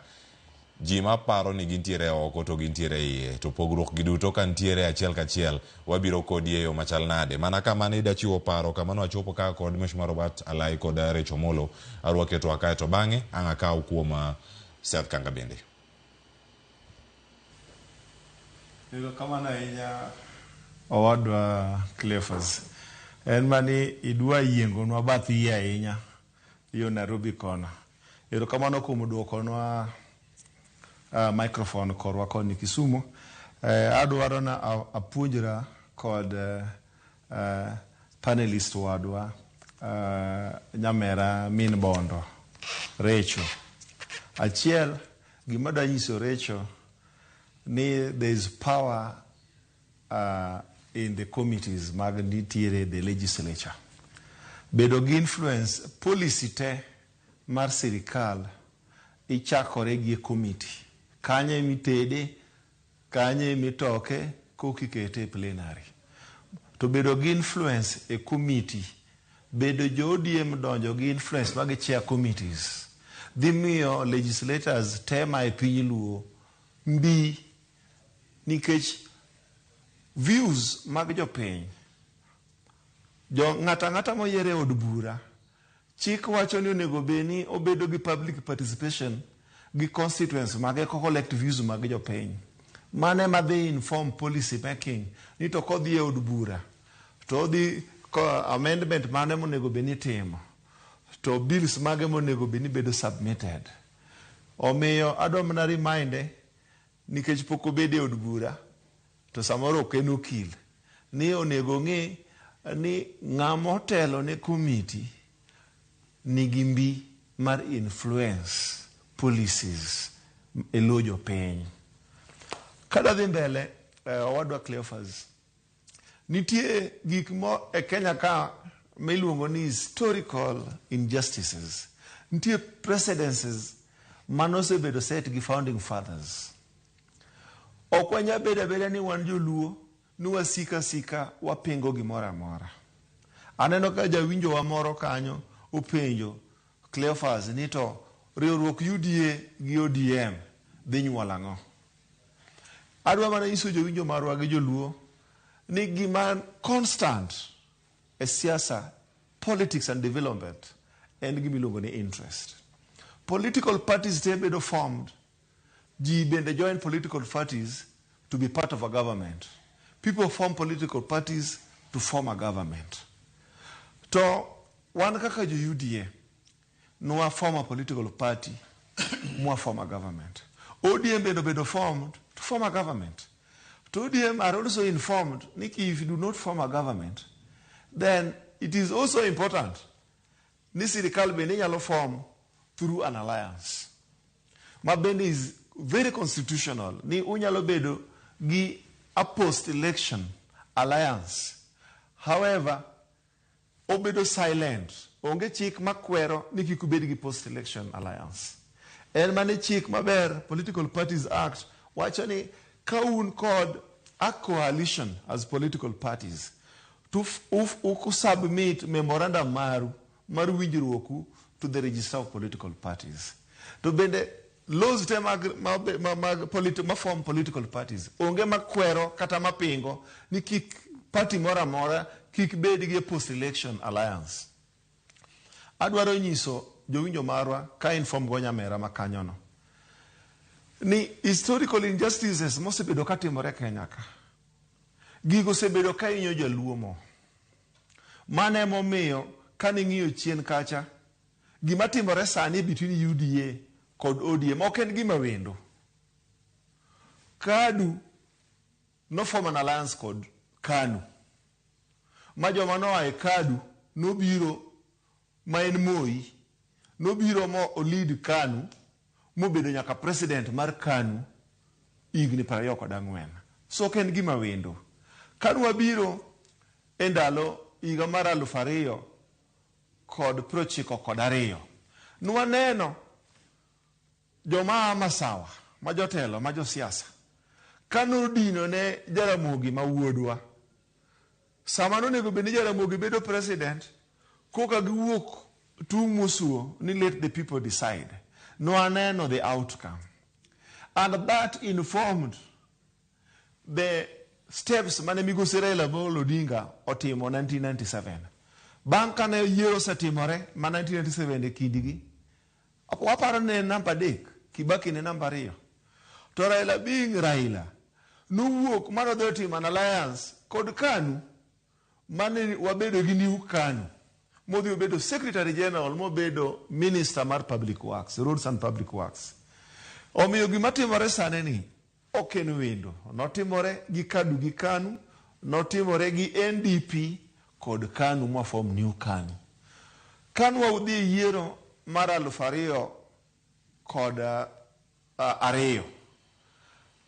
Ji maparo ni gintiere oko to gintiere iye, to pogruok gi duto ka ntiere achiel kachiel, wabiro kodi e yo machal nade. Mana kama ne ida chiwo paro, kama ne wachopo ka kod Mheshimiwa Robert Alai kod Rachel Omolo, arwake twak kae to bang'e ang' akaw kuom Seth Kanga bende. Erokamano ahinya owadwa Cleophas. En mani idwa yiengonwa bath yie ahinya yo Nairobi kona. Erokamano kuom duokonwa microphone korwa koni Kisumu. Adwaro na apuonjra kod panelist wadwa Nyamera min Bondo, Recho. Achiel, gima adwa nyiso Recho ni there is power in the committees mag nitiere the legislature. Bedo gi influence policy te mar sirikal ichakore gi committee. Kanye mitede, kanye mitoke, kokikete e plenary. To bedo gi influence e committee, bedo jo ODM donjo gi influence mag chair committees, dhi miyo legislators te ma e piny Luo mbi nikech views mag jopiny. Jo ng'ato ang'ata moyier e od bura, chik wacho ni onego bed ni obedo gi public participation gi constituents mage ko collect views mag jopiny. Mane madhi inform policy making ni to kodhi e od bura to odhi ko amendment mane monego bed ni itimo to bills mage monego bed ni bedo submitted. Omiyo adwa mana reminde nikech pok obedo e od bura to samoro ok en okil ni onego ng'e ni ng'ama otelo ne komiti nigi mbi mar influence policies e lo jopiny. Kadwa dhi mbele owadwa Cleophas, nitie gik mo e Kenya ka miluongo ni historical injustices. Nitie precedences manosebedo set gi founding fathers. Ok wanyal bedo abeda ni wan joluo ni wasika sika wapingo gimoro amora. Aneno ka jawinjowa moro kanyo openjo Cleophas ni to riwruok UDA gi ODM dhi nyuolo ang'o? Adwa mana nyiso jowinjo marwa gi joluo ni gima constant e siasa, politics and development en gima iluongo ni interest. Political parties te bedo formed, ji bende join political parties to be part of a government. People form political parties to form a government. To wan kaka jo UDA, nwa form a political party, mwa form a government. ODM bende obedo formed to form a government. To ODM are also informed ni if you do not form a government, then it is also important ni sirikal bende inyalo form through an alliance. Ma bende is very constitutional ni unyalo bedo gi a post-election alliance. However, obedo silent. Onge chik makwero ni kik ubed gi post-election alliance. En mane chik maber, Political Parties Act, wacho ni ka un kod a coalition as political parties, to submit memorandum maru mar winjruoku to the Registrar of Political Parties. To bende laws te mag, ma, ma, mag ma form political parties onge makwero kata mapingo ni kik party moro amora kik bed gi post-election alliance. Adwaro nyiso jowinjo marwa ka inform go nyamera makanyono ni historical injustices mosebedo katimore Kenya ka, gigo osebedo ka hinyo joluo mo. Mano emomiyo kaning'iyo chien kacha, gima timore sani between UDA kod ODM ok en gima wendo. KADU no form an alliance kod KANU. Ma joma noa e KADU nobiro ma en Moi, nobiro mo o lead KANU, mobedo nyaka president mar KANU higni 24. So ok en gima wendo. Kanu wabiro e ndalo higa mar 2092, nwaneno joma a Masawa, ma jotelo, ma josiasa, kanodino ne Jaramogi ma wuodwa. Sama nonego bed ni Jaramogi bedo president, koka giwuok tung' mosuo ni let the people decide. Nwaneno the outcome. And that informed the steps mane migosi Raila Amolo Odinga otimo 1997. Bang' kane yiero osetimore ma 1997 e kindgi, waparo ne en namba 3, Kibaki ne namba 2. To Raila being Raila, nowuok manodhi otimo an alliance kod KANU, mane wabedo gi new KANU. Modhi obedo Secretary General, mobedo Minister mar Public Works, Roads and Public Works. Omiyo gima timore sani ni ok en wendo. Notimore gi KADU gi KANU, notimore gi NDP kod KANU mwa form new KANU. KANU wadhi e yiero mar 2002.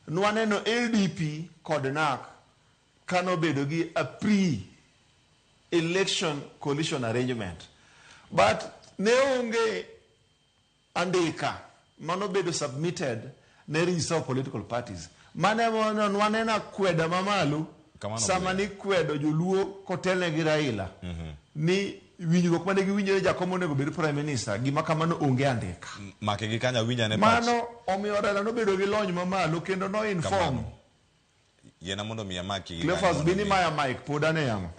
Nwaneno LDP kod NAC kanobedo gi a pre-election coalition arrangement. But ne onge andika manobedo submitted ne Register of Political Parties. Mane nwaneno akweda mamalo sama ni kwedo joluo kotelne gi Raila ni winjruok mane giwinjore Jakom onego bed Prime Minister, gima kamano onge andika. Make gi kanyo awinja ne pach. Mano omiyo Raila nobedo gi lony mamalo kendo no inform. Yiena mondo mi amaki gi Cleophas bini maya mic pod ane yamo.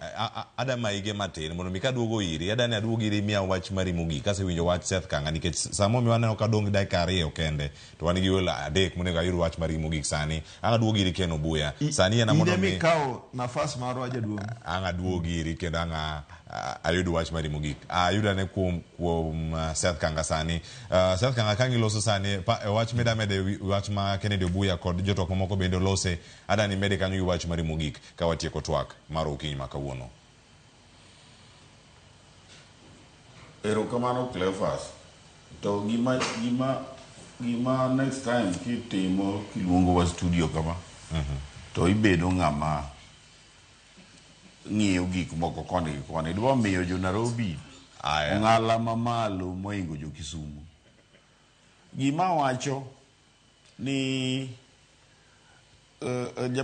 Ada maige matin mondo mi kaduogo iri, ada ni aduog iri miya wach mari mogik kasewinjo wach Seth Kanga nikech sama omiyo aneno ka dong' dakika 2 kende to wan gi welo 3 monego ayud wach mari mogik sani. Ang' aduog iri Ken Obuya. Sani yiena mondo mi Ine mikawo nafas marwa jaduong'. Ang' aduog iri kendo ang' Ayud wach mari mogik. Ayud ane kuom kuom Seth Kanga sani. Seth Kanga ka giloso sani pa, wach mida mede wach ma Kennedy Obuya kod jotwak mamoko bende olose. Adani mede kanyo gi wach mari mogik ka watieko twak mar okinyi ma kawuono. Erokamano Cleophas. To gima gima gima next time kitimo kiluongowa studio kama to ibedo ng'ama ng'iyo gik moko koni gi koni. Idwa miyo jo Nairobi ong'ala mamalo mohingo jo Kisumu. Gima wacho ni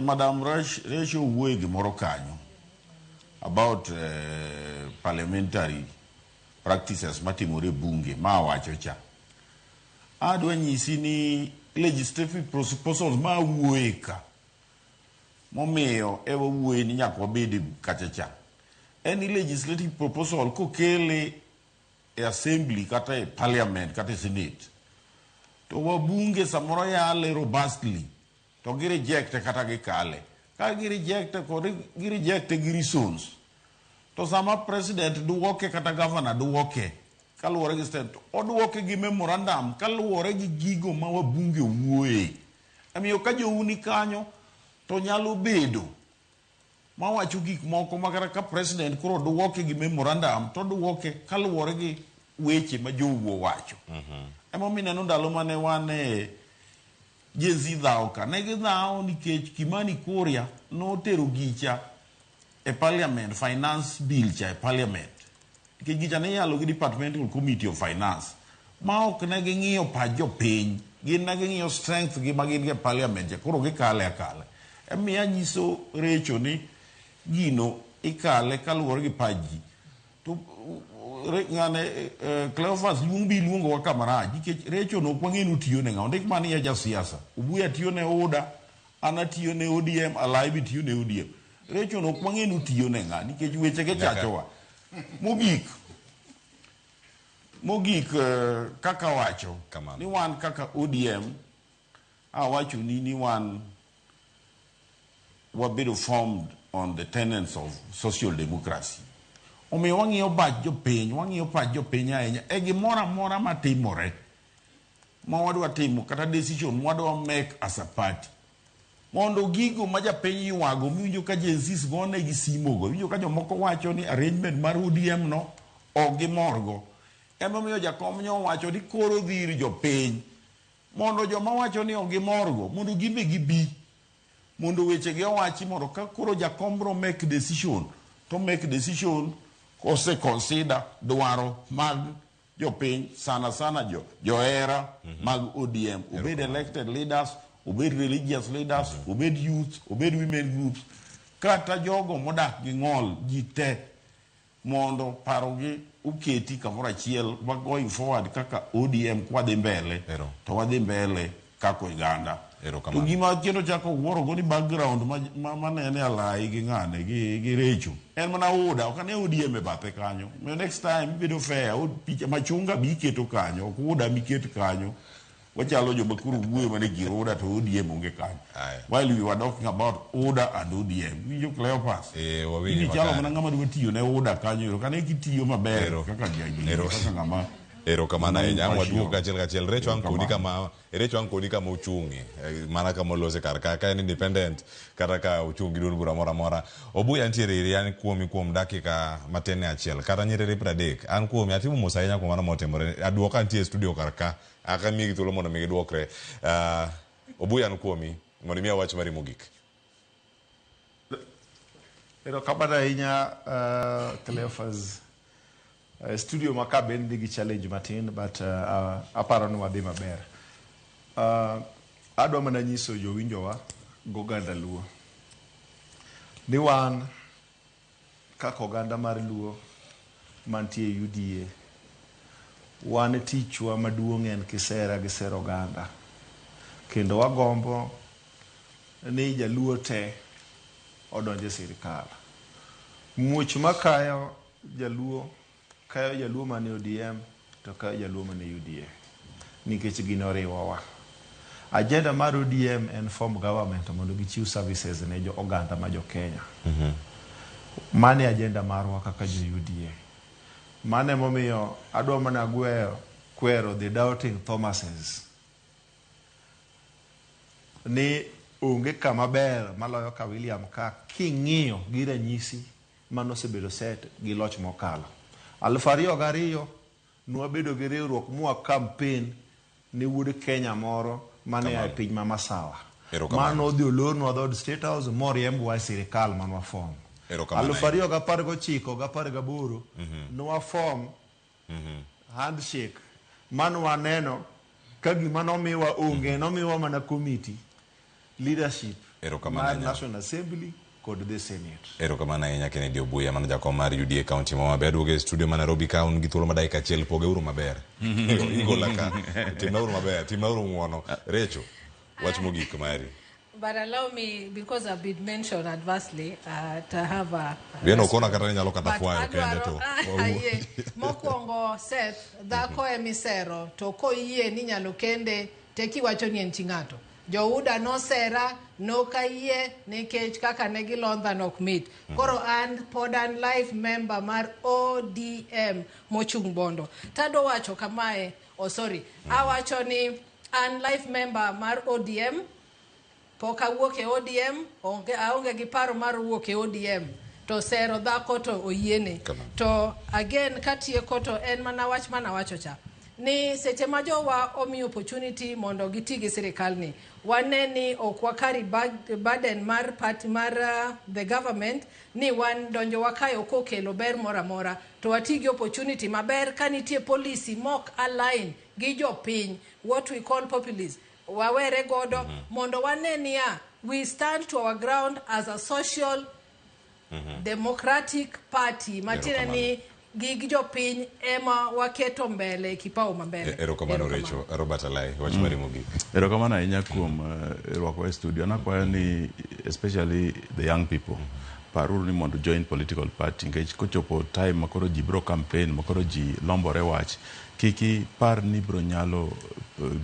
Madam Rachel wuoye gimoro kanyo about parliamentary practices matimore e bunge ma wacho cha. Adwa nyisi ni legislative proposals ma wuoye ka momiyo e wawuoye ni nyaka wabed kacha cha. En ni legislative proposal kokele e assembly kata e parliament kata e senate to wabunge samoro yale robustly to gi reject kata gikale. Ka gi reject kod gi reject gi reasons to sama president duoke kata governor duoke kaluwore gi state oduoke gi memorandum kaluwore gi gigo ma wabunge wuoye. Omiyo ka jou ni kanyo to nyalo bedo mawacho gik moko ma kata ka president koro duoke gi memorandum to duoke kaluwore gi weche ma jou owacho. Emomiyo ineno ndalo mane wan e Gen Z dhawo ka, ne gidhawo nikech Kimani Kuria notero gicha e parliament, finance bill cha e parliament. Nikech gicha ne iyalo gi departmental committee of finance ma ok ne ging'iyo pach jopiny, gin ne ging'iyo strength gi ma gin go e parliament cha, koro gikale akala. Emomiyo anyiso Recho ni gino ikale kaluwore gi pach ji. To ng'ane Cleophas luong bi luongowa kamarach nikech Recho no ok wang'e ni otiyo ne ng'a. Ondik mana ni en jasiasa. Obuya tiyo ne UDA, an atiyo ne ODM, Alai be tiyo ne ODM. Recho no ok wang'e ni otiyo ne ng'a nikech weche ge chachowa. Mogik, mogik kaka wacho ni wan kaka ODM awachoni ni wan wabedo formed on the tenets of social democracy. Omiyo wang'iyo bach jopiny, wang'iyo pach jopiny ahinya e gimoro amora matimore ma wadwa timo kata decision mwadwa make as a party. Mondo gigo ma japiny ywago miwinjo ka Gen Zs gone gi simo go, iwinjo ka jomoko wacho ni arrangement mar ODM no ok gimorgo. Emomiyo jakom nyo owacho ni koro dhi ir jopiny mondo joma wacho ni ok gimorgo mondo gin be gibi mondo weche gi owachi mondo ka koro jakom bro make decision to make decision kose consider dwaro mag jopiny sana sana jo johera mag ODM obed elected leaders obed religious leaders obed youth obed women groups kata jogo modak gi ng'ol ji te mondo parogi oketi kamoro achiel ma going forward kaka ODM kwadhi mbele to wadhi mbele kaka oganda. To gima kendo chako wuoro go ni background manene Alai gi ng'ane gi Recho en mana UDA ok ane ODM e bathe kanyo. Omiyo next time ibedo fair picha machunga bi iketo kanyo ok UDA miket kanyo. Wachalo joma koro wuoyo mana e gir UDA to ODM onge kanyo. While we were talking about UDA and ODM. Winjo Cleophas? Wawinjo Ini chalo makare. mana ng'ama dwa tiyo ne UDA kanyo ero. Kane kitiyo maber kaka kaka ng'ama Erokamano ahinya. Ang' waduog Impartial. kachiel kachiel. Recho ang' kodi kama Recho ang' kodi kama ochung'e. Mana kama olose kar ka. Ka en independent kata ka ochung' gi duond bura moro amora. Obuya nitiere iri an kuomi kuom dakika matin ne achiel kata nyiriri 30. An kuomi atimo mos ahinya kuom mano motimore. Aduoka nitie e studio kar ka. Aka miyi thuolo mondo mi giduokre. Obuya an kuomi mondo imiya wach mari mogik. Erokamano ahinya Cleophas. Studio ma ka be nigi challenge matin but aparo ni wadhi maber. Adwa mana nyiso jowinjowa goganda Luo ni wan kaka oganda mar Luo mantie UDA wan tichwa maduong' en kisera gi sero oganda kendo wagombo ni jaluo te odonje e sirikal. Muoch makayo jaluo kayo jaluo mane ODM to kayo jaluo mane UDA nikech gino oriwowa. Agenda mar ODM en form government mondo gichiw services ne jo oganda ma jo Kenya. Mano e agenda marwa kaka jo UDA. Mano emomiyo adwa mana gweyo kwero the doubting Thomases ni onge kama ber maloyo ka William ka king'iyo gi ranyisi manosebedo set gi loch mokalo. 2002 nwabedo gi riwruok mwa campaign ne wuod Kenya moro mane a e piny ma Masawa. Erokamano. Mano odhi olornwa dhood State House moriembwa e sirikal manwa form. Erokamano 2019 gi 18 nwa form handshake manwaneno ka gima nomiwa onge nomiwa mana committee leadership Erokamano mar ahinya. National Assembly kod the Senate. Erokamano ahinya Kennedy Obuya, mano jakom mar UDA County ma Homabay. Aduogo e studio ma Nairobi ka un gi thuolo ma dakika achiel, poge uru maber. Igola ka. Timna uru maber, timna uru ng'uono. Recho, wach mogik mari. But allow me, because I've been mentioned adversely, to have a Bien okona kata ni nyalo kata But fwayo kende to. Ayie. Mokwongo Seth, dhako emisero to koyie ni nyalo kende te kiwacho ni en chi ng'ato. Jouda nosera nokayie nikech kaka ne gilondha nok mit. Koro an pod an life member mar ODM mochung' Bondo. Tadwa wacho kamae, oh sorry, awacho ni an life member mar ODM pok awuok e ODM, onge, aonge gi paro mar wuok e ODM. To sero dhako to oyiene. To again katieko to en mana wach mana wacho cha. Ni seche ma jowa omi opportunity mondo giti gi sirikal ni, wane ni ok wakari burden mar party mar the government ni wan donjo wakae ok okelo ber moro amora to wati gi opportunity maber ka nitie policy mok align gi jopiny what we call populism wawere godo mondo wane niya we stand to our ground as a social democratic party matiende ni gig jopiny ema waketo mbele kipao mambele. Erokamano Recho. Robert Alai, wach mari mogik. Erokamano ahinya kuom rwakwa e studio. An akwayo ni especially the young people paruru ni mondo join political party nikech kochopo time makoro ji bro campaign makoro ji lombore wach kik ipar ni bro nyalo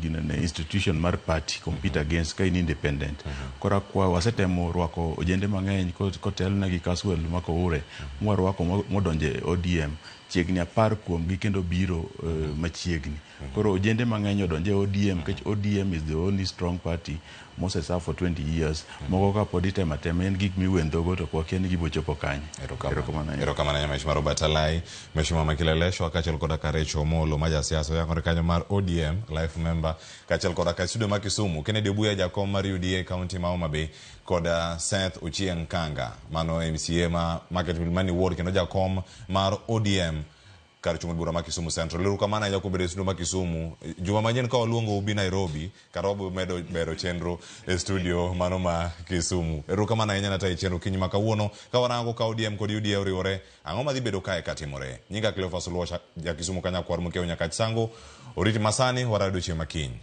ginene institution mar party compete against ka in independent. Koro akwayo wasetemo rwako ojende mang'eny kotelne gi Kaswell Makoure mwarwako modonje ODM chiegni 10 kuomgi kendo biro machiegni. Koro ojende mang'eny odonje ODM nikech ODM is the only strong party mose serve for 20 years. Moko ka pod itemo atema en gik miwendhogo to wakia ni gibochopo kanye. Erokamano ahinya. Erokamano ahinya Mheshimiwa Robert Alai, Mheshimiwa Makileleshwa kaachiel koda ka Rachel Omolo ma jasiasa oyangore kanyo mar ODM life member kaachiel koda ka studio ma Kisumu Kennedy Obuya jakom mar UDA County ma Homa Bay kod Seth Ochieng Kanga mano MCA ma Market Milimani Ward kendo jakom mar ODM kar chung' od bura ma Kisumu Central. Erokamano ahinya kuom bedo e studio ma Kisumu. Juma manyien ka waluongo ubi Nairobi kata wabiro medo bero chenro e studio mano ma Kisumu. Erokamano ahinya natayi chenro kinyi ma kawuono ka warango ka ODM kod UDA oriwore ang'o madhi bedo kae katimore. Nyinga Cleophas Oluoch ja Kisumu kanyakwar mokiewo Nyakach Sango. Oriti masani warado chieng' makiny.